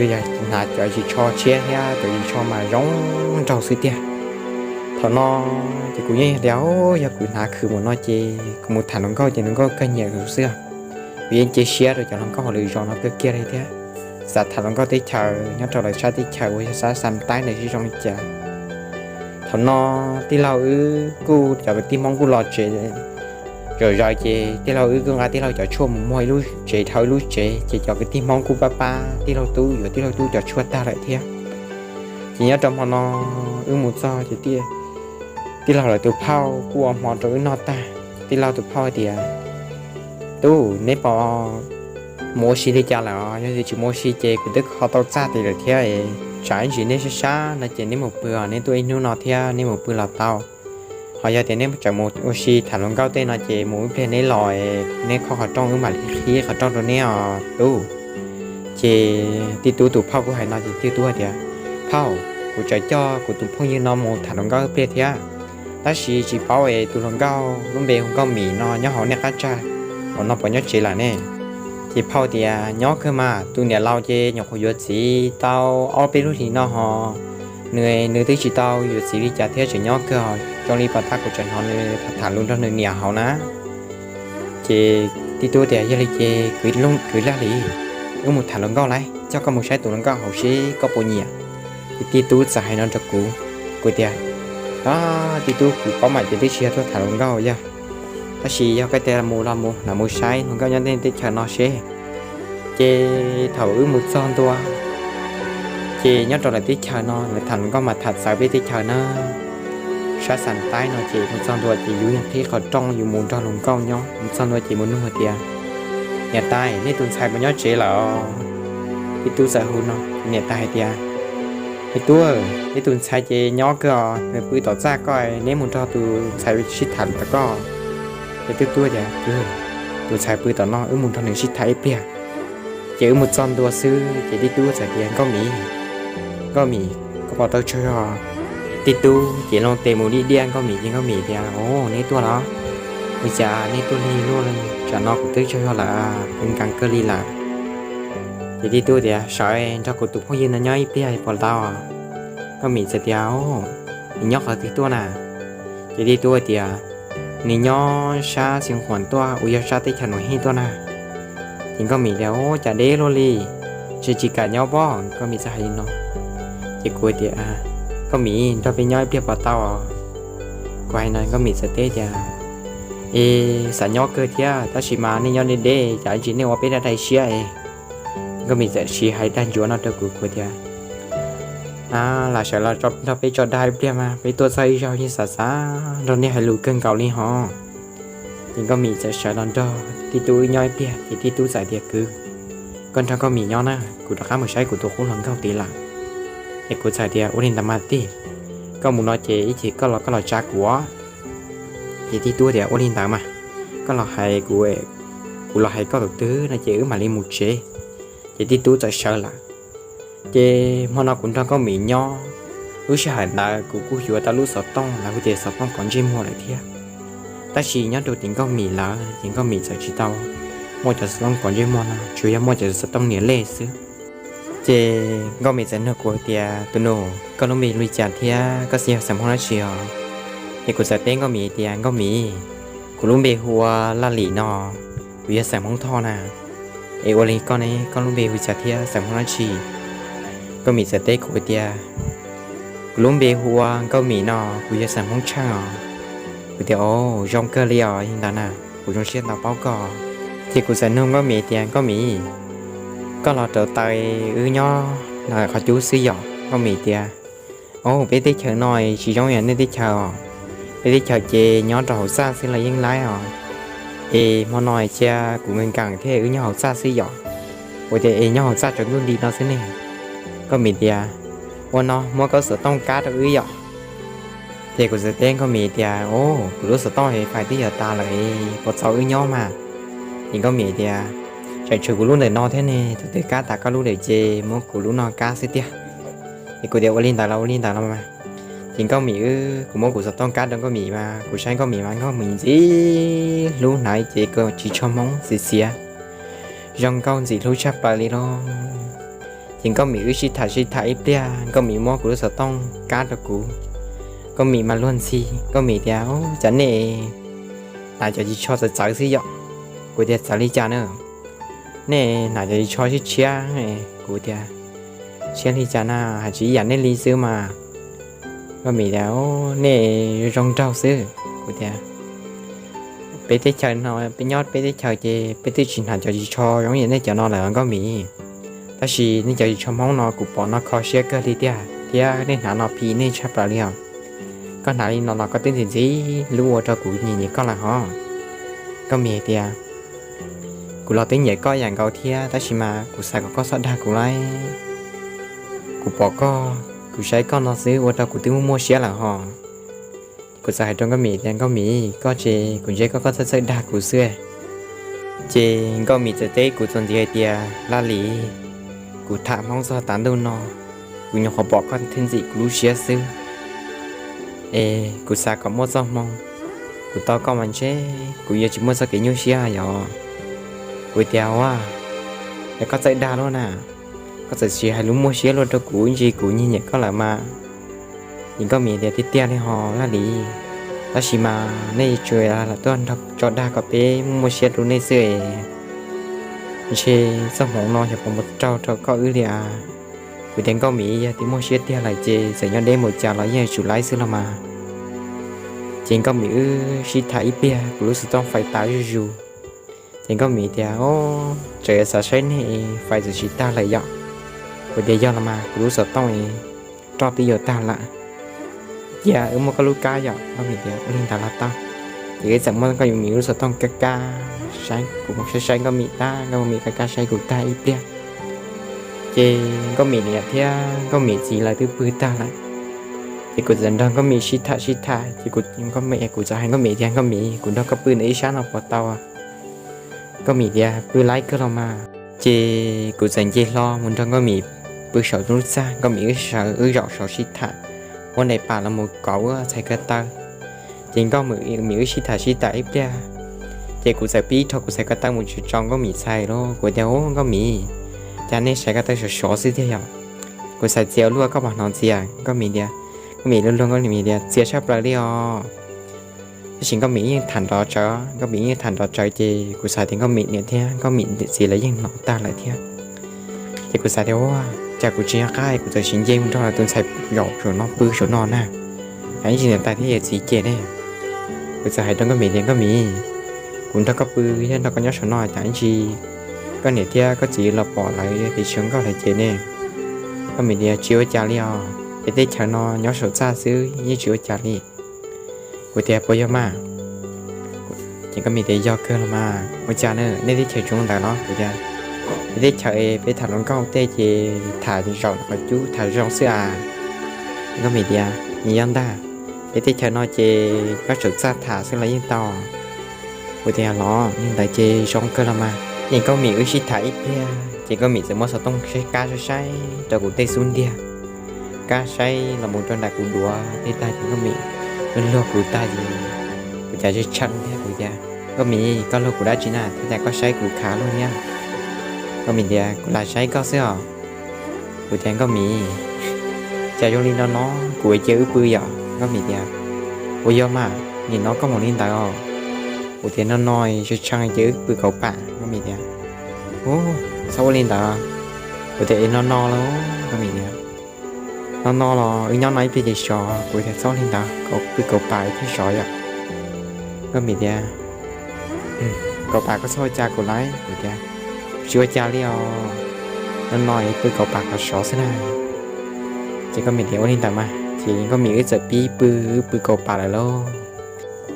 hnav cov ris tsho tshiab thiab cov ris tsho mas zoo nraug xwb tiag. Thaum no ces kuv yeej tias, yog kuv hnav khwv mus no ces kuv mus tham hluas nkauj ces hluas nkauj kawg nyiam kuv xwb. Kuv yeej cia siab rau cov hluas nkauj hauv lwm zos no kawg kiag li thiab. Xav tham hluas nkauj teb chaws nyob rau lawv sab teb chaws uas yog sab Xam Taib ntawd seb zoo li cas. Thaum no tij laug wb kuj cov kwv tij Hmoob kuj los tsev zom zaws ces tij laug wb kuj nqa tij laug cov tshuaj mus muag ib lub tsev dhau ib lub tsev ces cov kwv tij Hmoob kuj pab pab tij laug tub yuav tij laug tub cov tshuaj tag lawm thiab. Ces nyob rau hmo no wb mus txog ces tij laug lawv tus phauj kuj ua hmo rau wb noj tag. Tij laug tus phauj hais tias, tub, neb puas mus ua si li cas lawm os? Yog tias tsis mus ua si ces kuv twb kho tau txaj tes lawm thiab es Tsam ib ntsis neb sab sab no ces neb mus pw os, neb tuaj ib hnub no thiab neb mus pw los tau. Ho yog tias neb tseem mus ua si tham hluas nkauj tej no ces mus ib pliag neb los, neb khob qhov rooj wb mam li qhib qhov rooj rau neb os tub. Ces tij tub tus phauj kuj hais no ces tij tub hais tias, phauj, kuv tseem coj kuv tus phooj ywg no mus tham hluas nkauj ib pliag thiab, tab sis tsis paub es tus hluas nkauj lub npe hu Nkauj Mim no nyob hauv nej qab tsag, ua no puas nyob tsev lawm ne? Ces phauj tias, nyob kawg mas, tus niam laus ces nyuam qhuav yuav txiv tau ob peb lub hlis no ho, nws nws twb tsis tau yuav txiv li cas thiab tseem nyob kawg, zoo li pas tag kuv tseem hnov nws tham tham lus nrog nws niam hauv na. Ces tij tub tias, yog li ces kwv laj li, wb mus tham hluas nkauj lauj, coj koj mus saib tus hluas nkauj hauv seb koj puas nyiam. Ces tij tub txawm hais no rau kuv, kuv tias, tij tub, kuv paub mas ces twb tsis yog tuaj tham hluas nkauj yog, tab sis yog koj tias mus los mus, lam mus saib hluas nkauj nyob tej teb chaws no seb. Ces thaum wb mus txog ntua, ces nyob rau lawv teb chaws no lawv tham hluas nkauj mas tham txawv peb teb chaws na. Sab Xas Taib no ces mus txog ntua ces yus yeej qhib qhov rooj yus mus nrog hluas nkauj nyob, mus txog ntua ces mus nug tias, niam tais, nej tus ntxhais puas nyob tsev lawm? Tij tub txawm hu no, niam tais hais tias, me tub, neb tus ntxhais ces nyob kawg os, nws pw tom txaj koj, neb mus nrog tus ntxhais sib tham tom koj. Ces tij tub tias, tus ntxhais pw tom no, wb mus nrog nws sib tham ib pliag. Ces wb mus txog ntua xwb ces tij tub txawm tias, Nkauj Mim, Nkauj Mim, koj puas tau tsaug zog? Tij tub ces loo tes mus diaj diaj Nkauj Mim ces Nkauj Mim tias, o, neb tuaj los? Ua cas neb tuaj lig luaj li? Tsam no kuv twb tsaug zog lawm, kuv nkees kawg li lawm. Ces tij tub tias, sawv nrog kuv tus phooj ywg no nyob ib pliag puas tau? Nkauj Mim txawm tias, nws nyob qhov twg tuaj na? Ces tij tub tias, nws nyob sab Xeev Khuam tuaj uas yog sab teb chaws Nuam Hej tuaj na. Ces Nkauj Mim tias, ua cas deb luaj li, ntshe tsis kam nyob pob. Nkauj Mim txawm hais li no. Ces kuv tias, Nkauj Mim, nrog peb nyob ib pliag puas tau? Kuv hais no Nkauj Mim txawm teb tias, es xav nyob kawg thiab, tab sis mas nej nyob deb deb cas ib ntsis nej ua peb dab dai siab es. Nkauj Mim txawm siv hais dag ntsuav no rau kuv, kuv tias, lam sawv los nrog peb tso dag ib pliag mas, peb tuaj txog ib zaug yeej xav xav nrog nej hais lus kawg nkaus li hos. Ces Nkauj Mim txawm sawv los nrog tij tub wb nyob ib pliag, ces tij tub txawm tias, kwv, koj nrog Nkauj Mim nyob na, kuv rov qab mus saib kuv tus qub hluas nkauj tid lawm. Ces kuv txawm tias, ua li ntawd mas tij, koj mus no ces ib chim koj los koj los tsa kuv os. Ces tij tub tias, ua li ntawd mas, koj los hais kuv, kuv los hais koj tus twg no ces wb mam li mus tsev. Ces tij tub txawm sawv lawm. Ces hmo no kuv nrog Nkauj Mim nyob, lub sij hawm ntawd kuv kuj yuav tau lub xov tooj, lawv hu tias xov tooj pov ntsej muag lawm thiab. Tab sis nyob rau tim Nkauj Mim lawv ces Nkauj Mim txawm tsis tau muaj cov xov tooj pov ntsej muag no, tsuas yog muaj cov xov tooj niam lej xwb. Ces Nkauj Mim txawm nug kuv tias, tus nus, koj lub npe hu li cas thiab koj yog xeem Hmoob dab tsi os? Ces kuv txawm teb Nkauj Mim tias, Nkauj Mim, kuv lub npe hu ua Laj Lim no, kuv yog xeem Hmoob Thoj na. Es ua li koj ne, koj lub npe hu li cas thiab xeem Hmoob dab tsi? Nkauj Mim txawm teb kuv tias, kuv lub npe hu ua Nkauj Mim no, kuv yog xeem Hmoob Tsheej os. Kuv tias, o, zoo kawg li os, li ntawd na, kuv zoo siab ntau paub koj. Ces kuv txawm nug Nkauj Mim tias, Nkauj Mim, koj los rau taw wb nyob no qhov cub xwb yom? Nkauj Mim tias, o, peb teb chaws no tsis zoo yam nej teb chaws os. Peb teb chaws ces nyob rau hauv txaj xwb los yeej laib os. Es hmo no cia kuv nkees nkees thiab wb nyob hauv txaj xwb yom. Kuv tias, es nyob hauv txaj tsaus ntuj nti no xwb ne. Nkauj Mim tias, ua no muab koj xov tooj kab rau wb yom. Ces kuv txawm teb Nkauj Mim tias, o, kuv lub xov tooj fais twb yuav tas lawm, puas txaus wb nyob mas? Ces Nkauj Mim tias, tseem tshuav kuv lub ntawm no thiab ne, thaum twg kab tas koj lub lawm ces muab kuv lub no kab xwb tiag. Ces kuv tias, ua li ntawd los ua li ntawd los mas. Ces Nkauj Mim wb, kuv muab kuv xov tooj kab rau Nkauj Mim mas kuv saib Nkauj Mim mas Nkauj Mim ntxim hlub, hnav cev kaus tsis tsho Hmoob xiav xiav, zoo nkauj ntxim hlub tshaj plaws li lauj. Ces Nkauj Mim wb sib tham sib tham ib pliag, Nkauj Mim muab kuv lub xov tooj kab rau kuv. Nkauj Mim mas luag ntxhi, Nkauj Mim tias, cas nej hnav cov ris tsho txawv txawv xwb yom? Kuv tias, txawv li cas na? Nej hnav cov ris tsho tshiab tshiab. Kuv tias, tshiab li cas na, hais tsis ib yam nej li xwb mas. Nkauj Mim tias, nej zoo nraug xwb. Kuv tias, peb teb chaws no, peb nyob peb teb chaws ces peb twb tsis hnav cov ris tsho zoo li nej cov no lawm Nkauj Mim. Tab sis nej cov ris tsho Hmoob no kuv pom no kho siab kawg li tiag, thiab nej hnav no phim nej tshaj plaws li os. Koj hnav li no los koj twb ntxim ntxim hlub ua rau kuv nyiam nyiam koj lawm hos. Nkauj Mim hais tias, kuv los twb nyiam koj ib yam nkaus thiab, tab sis mas kuv xav kom koj txhob dag kuv lauj. Kuv pom koj, kuv saib koj no xwb ua rau kuv twb muaj muaj siab lawm hos. Kuv txawm hais rau Nkauj Mim tias, Nkauj Mim, koj ces kuv ntsia koj, koj txawj txawj dag kuv xwb. Ces Nkauj Mim txawm teb kuv txuas ntxiv hais tias, Laj Lis, kuv tham Hmoob txog tav ntuj no, kuv nyuam qhuav pom koj thiaj ntxim kuv lub siab xwb. Es kuv xav kom muaj txoj hmoo kuv tau koj mas ntshe kuv yuav tsis muaj txoj kev nyuaj siab yom. Kuv tias, Ua, es koj txawj dag luaj na, koj txawm tsis hais lus muaj siab luaj rau kuv, ntsis kuv nyiam nyiam koj lawm mas. Ces Nkauj Mim tias, Tiag tiag li hos Laj Lis, tab sis mas nej tsuas lam tuaj tso dag kom peb muaj muaj siab rau nej xwb es ntshe txoj hmoov no xyov puas mus raug rau koj wb li as. Kuv tias, Nkauj Mim, yog tias muaj siab tiag lawm ces txawm nyob deb npaum cas los yeej yuav tsum laib xwb los mas. Ces Nkauj Mim wb sib tham ib pliag, kuv lub xov tooj fais tas zuj zus. Ces Nkauj Mim tias, Tseem xav saib nej, fais txawm tsis tag lawm yom. Kuv tias, Yog los mas, kuv lub xov tooj roj twb yuav tag lawm, cia wb muab koj lub kab yom. Nkauj Mim tias, Ua li ntawd los tau. Ces wb txawm muab Nkauj Mim lub xov tooj kab kab saib, kuv saib saib Nkauj Mim tag, Nkauj Mim kab kab saib kuv tag ib pliag. Ces Nkauj Mim niam thiab Nkauj Mim txiv lawv twb pw tag lawm. Ces kuv txawm nrog Nkauj Mim sib tham sib tham, ces kuv, Nkauj Mim, kuv txawm hais Nkauj Mim tias, Nkauj Mim, kuv nrog koj pw ntawm ib sab no puas tau? Nkauj Mim tias, Pw laib kawg los mas. Ces kuv txawm nce hlo mus nrog Nkauj Mim pw saum lub txaj, Nkauj Mim wb sawv wb zaum saud sib tham, muab daim pam los mus kov wb txhais ko taw. Ces Nkauj Mim wb sib tham sib tham ib pliag, ces kuv txawm pib rho kuv txhais ko taw mus tso Nkauj Mim txhais lauj. Kuv tias, Ub, Nkauj Mim, cas nej txhais ko taw sov sov xwb tiag yom? Kuv txhais txias ua luaj, koj puas hnov txias? Nkauj Mim tias, Nkauj Mim luag luag, Nkauj Mim tias, Txias tshaj plaws li os. Tab sis Nkauj Mim yeej tham nrov tsawv, Nkauj Mim yeej tham nrov tsawv, ces kuv xav tias Nkauj Mim niam thiab Nkauj Mim txiv lawv yeej hnov tag lawm thiab. Ces kuv xav tias, Ua, cas kuv tsis nco qab, kuv txawm sim nce mus nrog lawv tus ntxhais zaum saum no pw saum no na, cas ib ntsis niam tais thiab yawm txiv cem ne. Kuv txawm hais rau Nkauj Mim tias, Nkauj Mim, kuv nrog koj pw thiab nrog koj nyob saum no cas ib ntsis koj niam thiab koj txiv los pom lawv tias tsis zoo nkauj lawv cem ne. Nkauj Mim tias, Tsis ua cas li os, peb teb chaws no nyob saum txaj xwb yeej tsis ua cas li. Kuv tias, Puas yog mas? Ces Nkauj Mim tias, Yog kawg los mas. Ua cas na, nej teb chaws tsis zoo ntawd los? Kuv tias, Peb teb chaws peb tham hluas nkauj tej ces tham zaum qhov cub tham zoo xwb as. Nkauj Mim tias, Nws yog ntag, peb teb chaws no ces nyob saum txaj tham xwb los yeej tau. Kuv tias, Los li ntawd ces zoo kawg los mas. Ces Nkauj Mim wb sib tham ib pliag ces Nkauj Mim txawm muab xov tooj saib kab saib saib rau kuv tej xub ntiag, kab saib los mus rau nram kuv duav tej tag ces Nkauj Mim luag luag kuv tag ces kuv cas tshee tshee thiab kuv tias, Nkauj Mim, koj luag kuv dab tsi na thiab cas koj saib kuv khav luaj thiab? Nkauj Mim tias, Kuv lam saib koj xwb os. Kuv tias, Nkauj Mim, cas zoo li no no, kuv cia wb pw yom? Nkauj Mim tias, Puas yog mas, nim no koj mus li ntawd os? Kuv tias, No no, tshee tshee cia wb pw kauv pam. Nkauj Mim tias, Ub, txhob ua li ntawd. Kuv tias, Es no no los? Nkauj Mim tias, No no los wb nyob no ib pliag ces sov. Kuv tias, Txhob ua li ntawd, pw kauv pam thiaj sov yom. Nkauj Mim tias, Kauv pam koj txhob ua cas kuv lauj. Kuv tias, Tsis ua cas li os, no no pw kauv pam kom sov xwb na. Ces Nkauj Mim tias, Ua li ntawd mas. Ces Nkauj Mim wb txawm pib pw, wb pw kauv pam lawm lauj.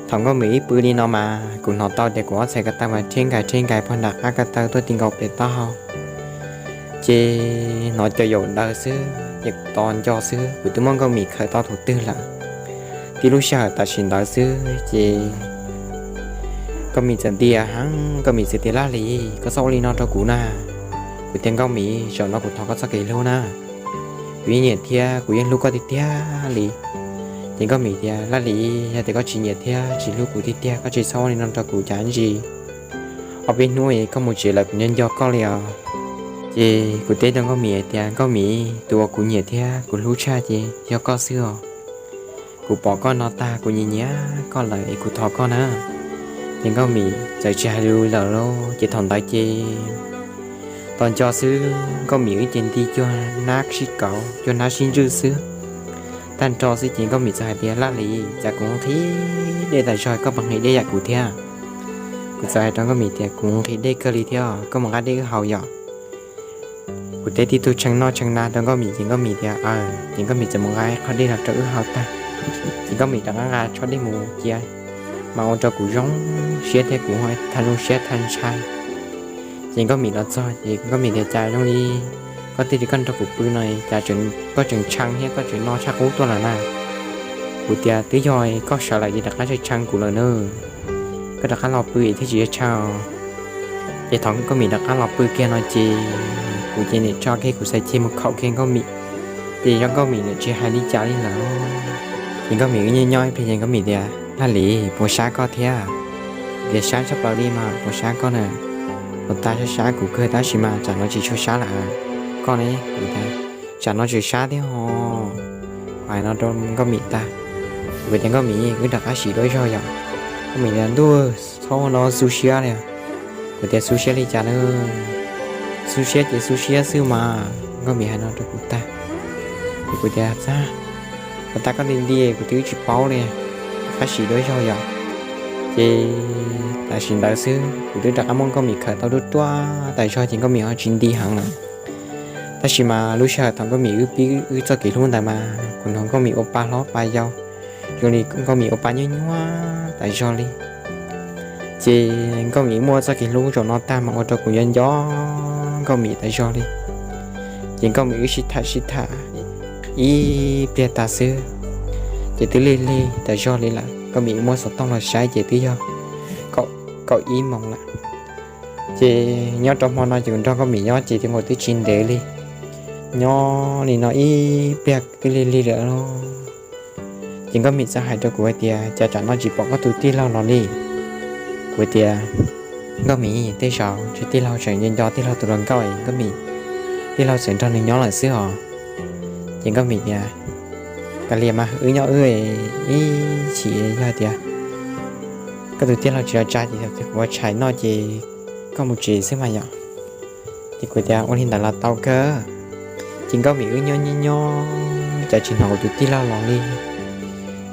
Thaum Nkauj Mim wb pw li no mas kuv hnov tau tias kuv ob txhais ko taw mas rhiab nkais rhiab nkais pog nram qab ko taw tuaj ti nkaus pem taub hau. Ces hnov cov yaum daws xwb ces kuv tos nco xwb, kuv twb muab Nkauj Mim khaws tau thaum twg lawm. Tib lub sij hawm tam sim ntawd xwb ces Nkauj Mim txawm ntias heev, Nkauj Mim txawm tias, Laj Lis, koj txhob ua li no rau kuv na. Kuv tias, Nkauj Mim, zaum no kuv thov koj txoj kev hlub na, kuv yeej nyiam thiab kuv yeej hlub koj tiag tiag li. Ces Nkauj Mim tias, Laj Lis, yog tias koj tsis nyiam thiab tsis hlub kuv tiag tiag koj tsis txhob ua li no rau kuv, cas ntsis ob peb hnub koj mus tsev lawm kuv nco nco koj li os. Ces kuv teb rau Nkauj Mim hais tias, Nkauj Mim, tus uas kuv nyiam thiab kuv hlub tshaj ces yog koj xwb os. Kuv pom koj no tag kuv nyiam nyiam koj lawm es kuv thov koj na. Ces Nkauj Mim txawm tsis hais lus lawm lauj. Ces thaum ntawd ces tos nco xwb, Nkauj Mim wb ces nti cuag nab sib kauv, cuag nab sib ntswj xwb. Tag nrho xwb ces Nkauj Mim txawm hais tias, Laj Lis, cas kuv nqhis dej tas zog koj puas nqhis dej yam kuv thiab? Kuv txawm hais rau Nkauj Mim tias, Kuv nqhis dej kawg li thiab, koj mus nqa dej wb haus yom. Kuv teb tib tug tshee noj tshee hnav rau Nkauj Mim ces Nkauj Mim tias, Aws. Ces Nkauj Mim txawm mus nqa qho dej los rau wb haus tag, ces Nkauj Mim rov qab nqa tsho dej mus cia, mas ua rau kuv zoo siab thiab kuv thaj zoo siab thaj ntshai. Ces Nkauj Mim los txog ces Nkauj Mim tias, Cas zoo li Koj tias koj nrog kuv pw no, cas koj tseem tshee thiab koj tseem no tshaj qub tuaj lawm na? Kuv tias twb yog koj sawv lawm ces rov qab tshee kuv lawm na. Koj rov qab los pw thiaj tsis tshee. Ces thaum Nkauj Mim rov qab los pw kiag no ces kuv ces niam tso kiag kuv xav ceg mus khaum kiag Nkauj Mim, ces yog Nkauj Mim niam tsis hais li cas li lawm. Ces Nkauj Mim wb nyob nyob ib pliag ces Nkauj Mim tias, Laj Lis, puas sab koj thiab? Tias sab tshaj plaws li mas, puas sab koj na? Puas tas sab sab kuv kawg tab sis mas tsam no tsis tshua sab lawm. Koj ne? Kuv tias, tsam no tsis sab thiab ho. Kuv hais no rau Nkauj Mim tag, kuv tias, Nkauj Mim, wb rov qab sim dua zog yom. Nkauj Mim tias, Ntuj, txhob ua no xu siab li. Kuv tias, Xu siab li cas na? Xu siab ces xu siab xwb mas. Nkauj Mim hais no rau kuv tag, ces kuv tias, Txag, puas tas koj nti nti kuv twb tsis paub li. Rov qab sim dua zog yom. Ces tam sim ntawd xwb kuv twb rov qab muab Nkauj Mim khawm tau ruaj ruaj tas zog ces Nkauj Mim ho tsis nti heev lawm. Tab sis mas lub sij hawm thaum Nkauj Mim wb pib wb txoj kev hlub ntawd mas kuv hnov Nkauj Mim ua pa hlob pa yau, zoo li Nkauj Mim ua pa nyuaj nyuaj tas zog li. Ces Nkauj Mim muaj txoj kev hlub zaum no tag mas ua rau kuv nco nco Nkauj Mim tas zog li. Ces Nkauj Mim wb sib tham sib tham ib pliag tas xwb, ces twb lig lig tas zog li lawm. Nkauj Mim muab xov tooj los saib ces twb yog kaum ib moos lawm. Ces nyob rau hmo no ces kuv nrog Nkauj Mim nyob ces tias nkaus twb tsis ntev li. Nyob li no ib pliag twb lig lig lawm. Ces Nkauj Mim txawm hais rau kuv hais tias, Cas tsam no tsis pom koj tus tij laug los li? Kuv tias, Nkauj Mim, tej zaum tsis tij laug tseem nco nco tij laug tus hluas nkauj es Nkauj Mim, tij laug txawm nrog nws nyob lawm xwb os. Ces Nkauj Mim tias, Kav liam mas, wb nyob wb ib chim, yog tias koj tus tij laug tsis los tsa ces kuv ua tshais noj ces koj mus tsev xwb mas yom. Ces kuv tias, Ua li ntawd los tau kawg. Ces Nkauj Mim wb nyob nyob nyob cas tsis hnov kuv tus tij laug los li.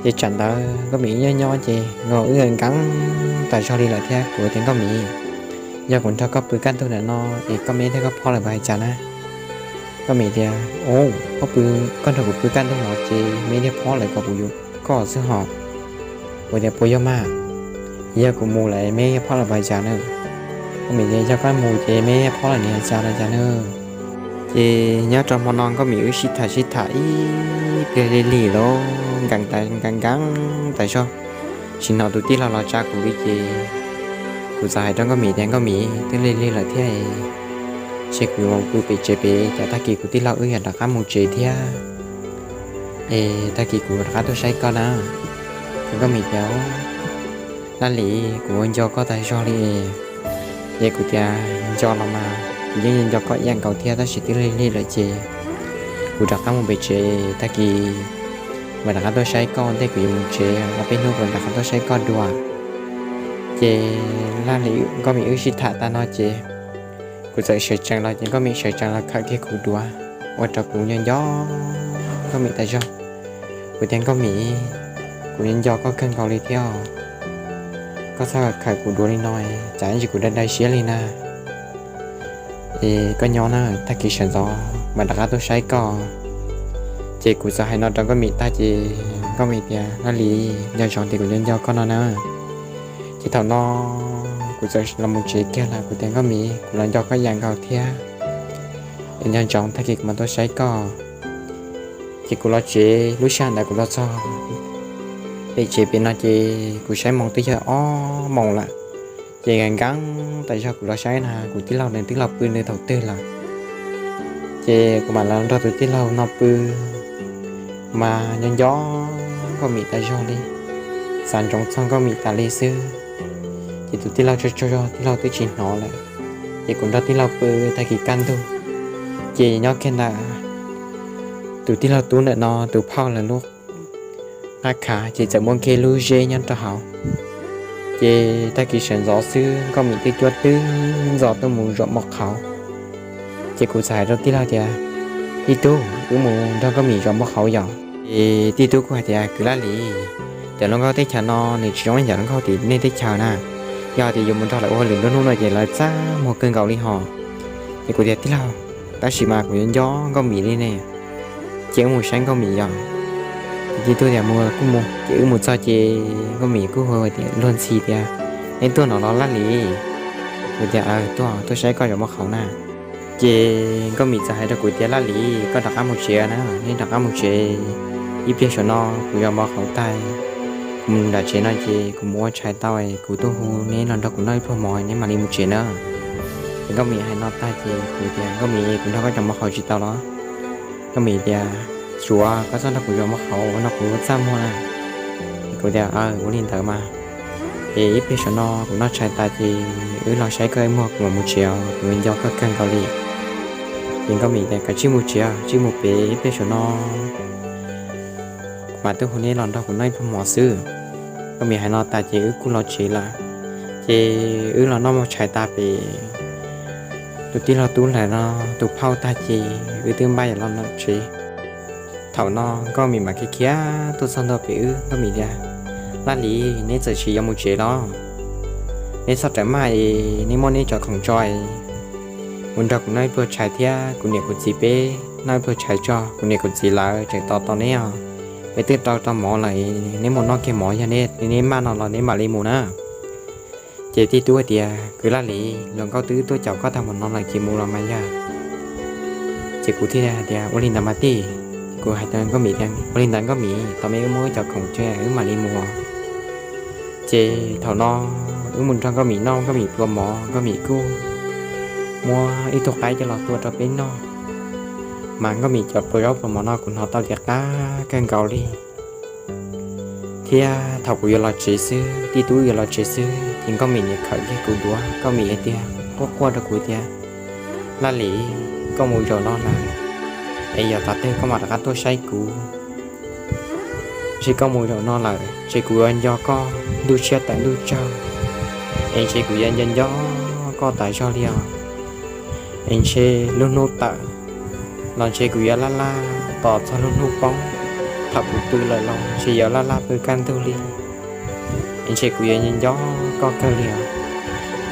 Ces tsam ntawd Nkauj Mim wb nyob nyob ces nkaus wb nkees tas zog li lawm thiab. Kuv tias, Nkauj Mim, yog kuv nrog koj pw kaj ntug ntawm no es koj me thiab koj phob lawv puas hais cas na? Nkauj Mim tias, Ub, koj pw, koj nrog kuv pw kaj ntug no ces me thiab phob lawv kom kuv yuav koj xwb hos. Kuv tias, Puas yog mas? Yog kuv mus lawm me thiab phob lawv puas hais cas na? Nkauj Mim tias, Yog koj mus ces me thiab phob lawv nws hais cas los cas na? Ces nyob rau hmo no Nkauj Mim wb sib tham sib tham ib pliag li lig lawm, nkees tas nkees nkees tas zog, tsis hnov tus tij laug los tsa kuv li ces kuv txawm hais rau Nkauj Mim tias, Nkauj Mim, twb lig lig lawm thiab, ces kuv yuav pw pem tsev pem, cas tag kis kuv tij laug wb yog rov qab mus tsev thiab, es tag kis kuv rov qab tuaj saib koj na. Ces Nkauj Mim tias, Laj Lis, kuv ua nco koj tas zog li. Ces kuv tias, Nco los mas, kuv yeej nco koj ib yam nkaus thiab tab sis twb lig lig lawm ces kuv rov qab mus pem tsev, tag kis mam rov qab tuaj saib koj, ntej kuv yuav mus tsev ob peb hnub kuv rov qab tuaj saib koj dua. Ces Laj Lis, Nkauj Mim wb sib tham tas no ces kuv txawm sawv tsees los ces Nkauj Mim sawv tsees los khawm kiag kuv duav, ua rau kuv nco nco Nkauj Mim tas zog. Kuv tias, Nkauj Mim, kuv nco nco koj kawg nkaus li thiab, koj txhob khawm kuv duav li no, tsam ib ntsis kuv dai dai siab li na. Es koj nyob na, tag kis sawv ntxov mam rov qab tuaj saib koj. Ces kuv txawm hais no rau Nkauj Mim tag ces Nkauj Mim tias, Laj Lis, nco ntsoov tias kuv nco nco koj no na. Ces thaum no kuv txawm los mus tsev kiag lawm, kuv tias, Nkauj Mim, kuv los nco koj ib yam nkaus thiab, es nco ntsoov tag kis kuv mam tuaj saib koj. Ces kuv los tsev, lub sij hawm ntawd kuv los txog pem tsev pem no ces kuv saib moos twb yog ob moos lawm. Ces nkees nkees tas zog kuv los saib na kuv tij laug nws twb los pw nws thaum twg lawm. Ces kuv mam los nrog tus tij laug no pw, mas nco nco Nkauj Mim tas zog li, xav ntsoov txog Nkauj Mim tas li xwb. Ces tus tij laug tsaug tsaug zog, tij laug twb tsis hnov lawm. Ces kuv nrog tij laug pw tag kis kaj ntug, ces nyob kiag ntawm tus tij laug tub ntawm no tus phauj lawv lub qab khav ces txawm muaj kiag lub zeb nyob rau hauv. Ces tag kis sawv ntxov xwb Nkauj Mim twb cuab twb ntxov tuaj mus zaum mov qhauv. Ces kuv txawm hais rau tij laug tias, Tij tub, wb mus nrog Nkauj Mim zaum mov qhauv yom. Ces tij tub kuj hais tias, Kwv Laj Lis, cov hluas nkauj teb chaws no nws tsis zoo li cov hluas nkauj tim nej teb chaws na. Yog tias yuav mus nrog lawv ua hauj lwm nruab hnub no ces lawv txaj muag kawg nkaus li hos. Ces kuv tias, Tij laug, tab sis mas kuv yuav nco Nkauj Mim li ne, ces wb mus saib Nkauj Mim yom. Ces tij tub tias, Mus kuj mus. Ces wb mus txog ces Nkauj Mim kuj hu tias luag ntxhi tias, Neb tuaj no los Laj Lis? Kuv tias, Aws, tuaj, tuaj saib koj zaum mov qhauv na. Ces Nkauj Mim txawm hais rau kuv tias, Laj Lis, koj rov qab mus tsev na, neb rov qab mus tsev. Ib pliag saum no kuv zov mov hauv tag, kuv mus nram tsev no ces kuv mus ua tshais tau, kuv tuaj hu neb los nrog kuv noj ib pluag mov neb mam li mus tsev na. Ces Nkauj Mim hais no tag ces kuv tias, Nkauj Mim, kuv nrog koj zov mov hauv tsis tau los? Nkauj Mim tias, Tsuav koj txhob nrog kuv zov mov hauv no, kuv txaj muag na. Kuv tias, Ua li ntawd mas, es ib pliag saum no kuv noj tshais tas ces wb los saib koj ib muag, kuv mam mus tsev os, kuv nco koj kawg nkaus li. Ces Nkauj Mim tias, Koj tsij mus tsev, tsij mus pem, ib pliag saum no kuv mam tuaj hu neb los nrog kuv noj ib pluag mov xwb. Nkauj Mim hais no tas ces wb kuj los tsev lawm. Ces wb los noj mov tshais tas pem tus tij laug Tub Hlawv no tus phauj tag ces wb twb npaj yuav los nram tsev. Thaum no Nkauj Mim mam khiav khiav tuaj txog ntua pem wb, Nkauj Mim tias, Laj Lis, neb txawm tsis yuav mus tsev los? Neb txhob rawm maj es neb muab neb cov khoom tso es mus nrog kuv noj ib pluag tshais thiab kuv niam kuv txiv peb noj ib pluag tshais tso, kuv niam kuv txiv lawv tseem tos tos neb os. Peb twb rau rau mov lawm, neb mus noj kiag mov, yog neb maj no los neb mam li mus na. Ces tij Tub tias, Kwv Laj Lis, luag nkauj twb tuaj caum koj tag mus no lawm ces mus los mas yog. Ces kuv thiaj hais tias, Ua li ntawd mas tij. Kuv hais rau Nkauj Mim tias, Ua li ntawd Nkauj Mim, tos me wb muab wb cov khoom tso wb mam li mus. Ces thaum no wb mus nrog Nkauj Mim noj, Nkauj Mim pluas mov, Nkauj Mim kuj muab ib tug qaib coj los tua rau peb noj. Mas Nkauj Mim cov pluas zaub pluas mov no kuv hnov tau tias qab kawg nkaus li. Thiab thaum kuv yuav los tsev xwb, tij Tub yuav los tsev xwb ces Nkauj Mim niam khawm kiag kuv duav, Nkauj Mim hais tias, quaj quaj rau kuv tias, Laj Lis, koj mus zaum no lawm es yog thaum twg koj mam rov qab tuaj saib kuv. Ntshe koj mus zaum no lawm ces kuv yuav nco koj ntuj tshiab tawm ntuj tsaug, es ntshe kuv yuav nco nco koj tas zog li os. Es ntshe lub hnub tawm los ntshe kuv yuav laj laj tos txog lub hnub poob. Thaum kuv pw lawm los ntshe yuav laj laj pw kaj ntug li. Es ntshe kuv yuav nco nco koj kawg li os.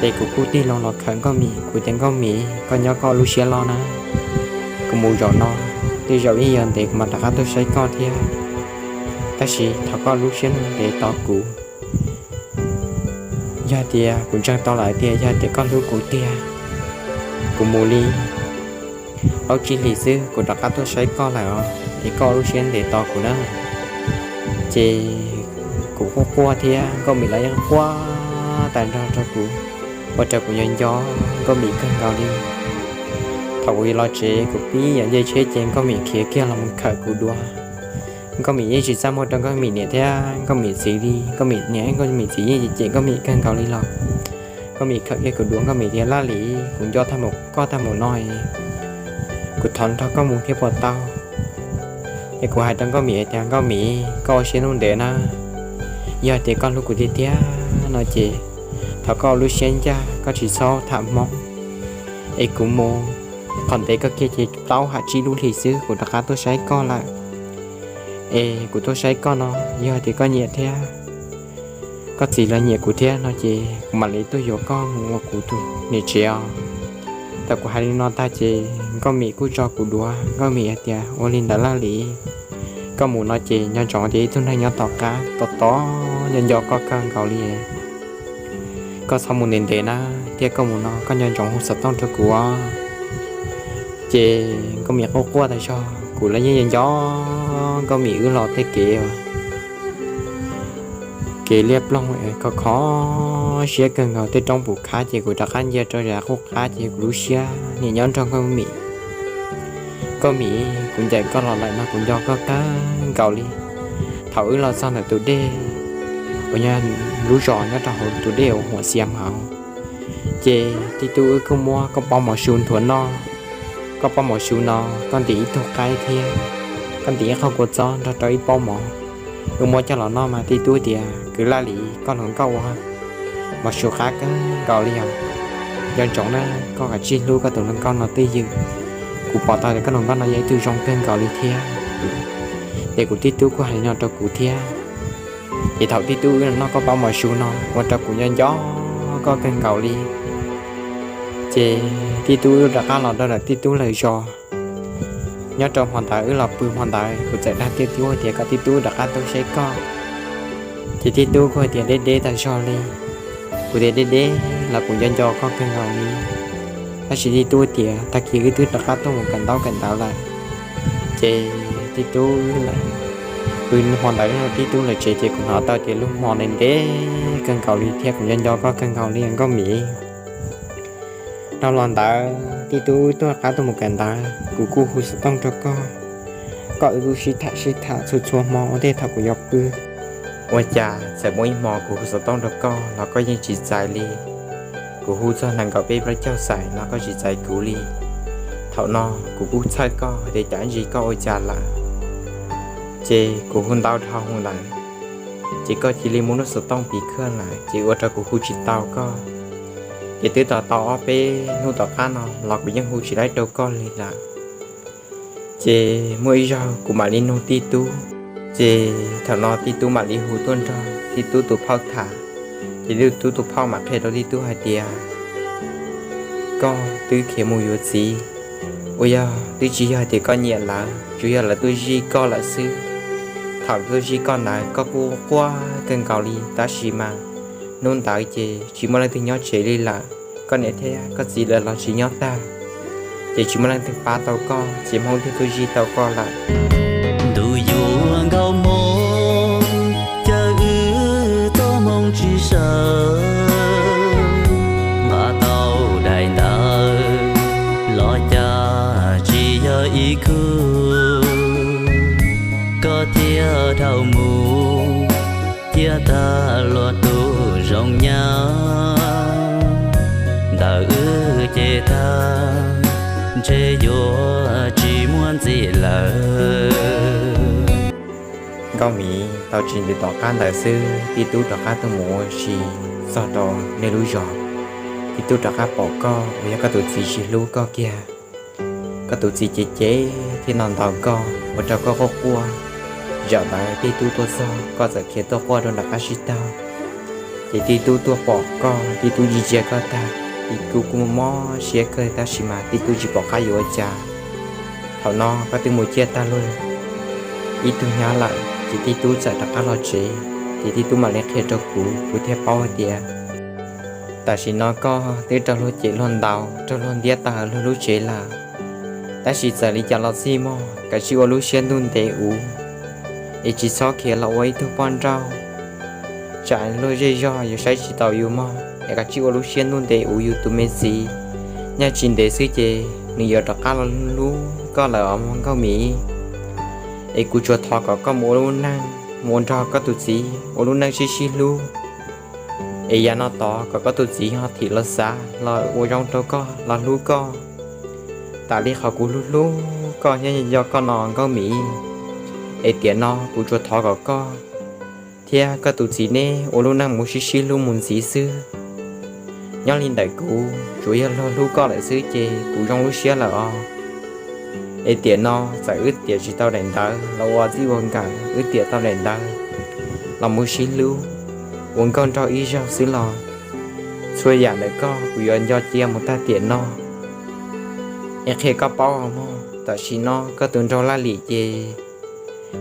Ces kuv kuj tig loo los khawm Nkauj Mim, kuv tias, Nkauj Mim, koj nyob koj lub siab loj na. Kuv mus zaum no, tej zaum ib yam ntev kuv mam rov qab tuaj saib koj thiab. Tab sis thov koj lub siab ntev tos kuv. Yog tias kuv ntseeg tau lawm tias yog tias koj hlub kuv tiag, kuv mus li plaub tsib hlis xwb kuv rov qab tuaj saib koj lawm os, es koj lub siab ntev tos kuv na. Ces kuv quaj quaj thiab Nkauj Mim los yeej quaj tas nrho rau kuv, ua rau kuv nco nco Nkauj Mim kawg nkaus li. Thaum kuv yuav los tsev kuv pib yuav nce tsheb ces Nkauj Mim khiav kiag los mus khawm kuv duav. Nkauj Mim yeej tsis txaj muag rau Nkauj Mim niam thiab Nkauj Mim txiv li. Nkauj Mim niam Nkauj Mim txiv yeej cem Nkauj Mim kawg nkaus li los Nkauj Mim khawm kiag kuv duav, Nkauj Mim tias, Laj Lis, kuv nco tag mus koj tag mus no, kuv thov nrog koj mus thiab puas tau? Es kuv hais rau Nkauj Mim tias, Nkauj Mim, koj ua siab ntev na, yog tias koj hlub kuv tiag tiag no ces thov koj lub siab ncaj, koj tsis txhob tham Hmoob, es kuv mus qhov ntev kawg kiag ces plaub ham tsib lub hlis xwb kuv rov qab tuaj saib koj lawm. Es kuv tuaj saib koj no, yog tias koj nyiam thiab koj txiv los nyiam kuv thiab no ces kuv mam li tuaj yuav koj mus ua kuv tus niam tsev os. Thaum kuv hais li no tag ces Nkauj Mim kuj tso kuv duav, Nkauj Mim hais tias, Ua li ntawd Laj Lis, koj mus no ces nco ntsoov tias ib tug neeg nyob tom qab tos tos nco nco koj kawg nkaus li. Koj txhob mus ntev ntev na, thiab koj mus no koj nco ntsoov hu xov tooj rau kuv os. Ces Nkauj Mim quaj quaj tas zog, kuv los yeej nco nco Nkauj Mim wb los tej kev kev liab ploog, kho kho siab kawg nkaus. Tej roob puv khab ces kuv rov qab ncia rau yav qub qab ces kuv lub siab nim nyob nrog Nkauj Mim. Nkauj Mim, kuv ncaim koj los lawm no kuv nco koj kawg nkaus li. Thaum wb los txog ntawm tus dej uas nyob lub zos nyob rau hauv tus dej uas huam xias hauv, ces tij tub wb kuj muab koj pob mov su nthuav noj. Koj pob mov su no koj ntim ib tug qaib thiab koj ntim ib qho kua txob nrog rau ib pob mov, wb muab coj los noj mas tij tub tias, Kwv Laj Lis, koj hluas nkauj ua mov su qab kawg nkaus li os. Nco ntsoov na, koj kav tsij hlub koj tus hluas nkauj no twj ywm. Kuv pom tau tias koj hluas nkauj no yog ib tug zoo kawg nkaus li thiab. Ces kuv tij tub kuj hais li no rau kuv thiab. Ces thaum tij tub wb noj koj pob mov su no ua rau kuv nco nco koj kawg nkaus li. Ces tij tub wb rov qab los rau ntawm tij tub lawv zos. Nyob rau hmo ntawd wb los pw hmo ntawd, kuv txawm dag tij tub tias kom tij tub rov qab tuaj saib koj. Ces tij tub kuj hais tias deb deb tag zog li. Kuv tias deb deb los kuv nco nco koj kawg nkaus li. Tab sis tij tub tias tag kis wb twb rov qab tuaj mus kawm ntaub kawm ntawv lawm, ces tij tub, wb hmo ntawd tij tub lawv tsev ces kuv hnov tau tias lub hmo ntev ntev kawg nkaus li thiab kuv nco nco koj kawg nkaus li Nkauj Mim. Dhau los ntawd tij tub tuaj rov qab tuaj mus kawm ntawv, kuv kuj hu xov tooj rau koj, koj wb kuj sib tham sib tham txhua txhua hmo ua ntej thaum kuv yuav pw. Ua cas txawm muaj ib hmo kuv hu xov tooj rau koj los koj yeej tsis txais li. Kuv hu txog nees nkaum peb plaub caug xais no koj tsis txais kuv li. Thaum no kuv kuj txhawj koj tias cas ntsis koj ua cas lawm, ces kuv hu ntau dhau hu lawm, ces koj cia li muab lub xov tooj piv khawj lawm ces ua rau kuv hu tsis tau koj. Ces twb tau tau ob peb hnub tom qab no los kuv yeej hu tsis laib rau koj li lawm. Ces muaj ib zaug kuv mam li nug tij tub, ces thaum no tij tub mam li hu tuaj nrog tij tub tus phauj tham, ces tij tub tus phauj mam qhia rau tij tub hais tias koj twb khiav mus yuav txiv, uas yog twb tsis yog hais tias koj nyiam lawv, tsuas yog lawv tuaj zij koj lawm xwb. Thaum tuaj zij koj ntawd koj kuj quaj kawg nkaus li tab sis mas hnub ntawd ces tsis muaj leej twg nyob tsev li lawm, koj niam thiab koj txiv lawv los tsis nyob tag, ces tsis muaj leej twg pab tau koj ces Hmoob thiaj tuaj zij tau koj lawm. Ntuj yuav nkauj Hmoob, caw wb txoj hmoo tsis sawv, nqa tau daim ntawv los cas tsis yog ib khub, koj thiaj dhau mus ciaj tag luag tus zoo nyab, ntawm wb ces tag ntshe yuav tsis muaj ntxiv lawm. Nkauj Mim, tau tsis ntev tom qab ntawd xwb tij tub rov qab tuaj mus ua si txog rau nej lub zos. Tij tub rov qab pom koj uas yog koj tus txiv tsis hlub koj kiag. Koj tus txiv cem cem thiab ntaus ntaus koj ua rau koj quaj quaj. Zaum ntawd tij tub tuaj txog koj txawm khiav tuaj quaj rau nram qab sib taug. Ces tij tub tuaj pom koj, tij tub ntsia ntsia koj tag, tij tub kuj mob siab kawg tab sis mas tij tub tsis pom qab yuav ua cas. Thaum no koj twb mus ciaj tag luag ib tug nyab lawm ces tij tub txawm rov qab los tsev. Ces tij tub mam li qhia rau kuv, kuv thiaj paub hais tias tam sim no koj twb raug luag cem luag ntaus, raug luag ntiab tawm luag lub tsev lawm. Tab sis txawm li cas los xij mog, kav tsij ua lub siab ntuj ntev uv, es tsis txhob khiav los ua ib tug poj nrauj. Tsam luag zej zog yuav saib tsis taus yus mog, es kav tsij ua lub siab ntuj ntev uv yus tus me txiv. Nyob tsis ntev xwb ces nws yuav rov qab los hlub koj lawm os mog Nkauj Mim. Es kuv tsuas thov kom koj mus ua lub neej, mus ua nrog koj tus txiv ua lub neej sib sib hlub. Es yav no tod kom koj tus txiv ho thim los xav los ua zoo rau koj, los hlub koj tas li qhov kuv hlub hlub koj thiab nco koj no Nkauj Mim. Es tiam no kuv tsuas thov kom koj thiab koj tus txiv neb ua lub neej mus sib sib hlub mus ntxiv xwb. Nyob li ntawm kuv tsuas yog luag hlub koj lawm xwb ces kuv zoo lub siab lawm os. Es tiam no txawm wb tiam tsis tau daim ntawv los ua txij ua nkawm, wb tiam tau daim ntawv los mus sib hlub ua nkauj nraug ib zaug xwb los txhua yam ntawm koj kuv yuav nco cia mus tag tiam no. Es qhia koj paub os mog, tam sim no koj tus nraug Laj Lim ces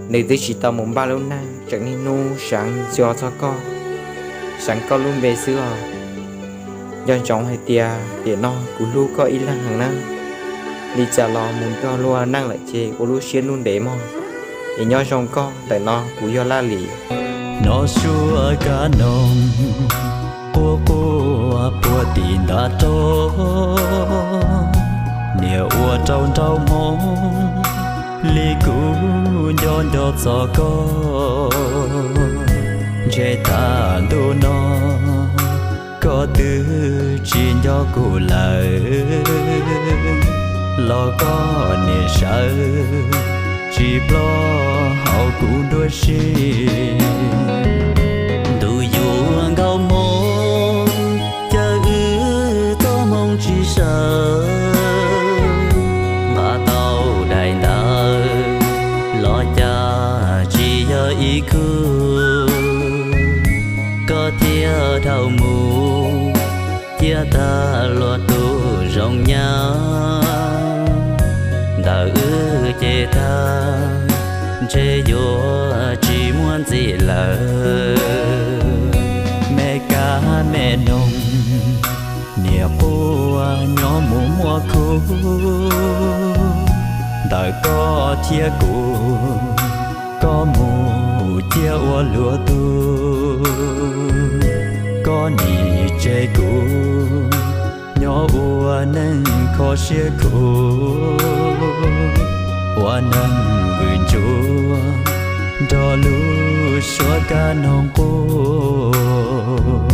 nws twb tsis tau mus npaj lub neej, tseem niaj hnub seev ntxo txog koj, seev koj lub npe xwb os. Nco ntsoov hais tias tiam no kuv hlub koj ib leeg heev na, li cas los mus nrog luag neej lawm ces ua lub siab ntuj ntev mog. Es nyob zoo koj, ntawm no kuv yog Laj Lim. Nov suab kab noog quaj quaj puag tim ntav roob, niam ua rau nraug Hmoob li kuv nco nco txog koj. Ntshe tag ntuj no koj twb tsis nco kuv lawm, los koj niam sawv tsis ploj hauv kuv nruab siab. Ntuj yuav nkauj Hmoob, caw wb txoj hmoo tsis sawv, nqa tau daim ntawv los cas tsis yog ib khub, koj thiaj dhau mus ciaj tag luag tus zoo nyab. Ntawm wb ces tag ntshe yuav tsis muaj ntxiv lawm. Me kab me noog, niam quaj nyob mus muaj Kuv ntawm koj thiab kuv, koj mus cia ua luag tug, koj nim tseg kuv nyob ua neej kho siab khuv, ua neeg vwm ntsuab nrog lub suab kab noog quaj.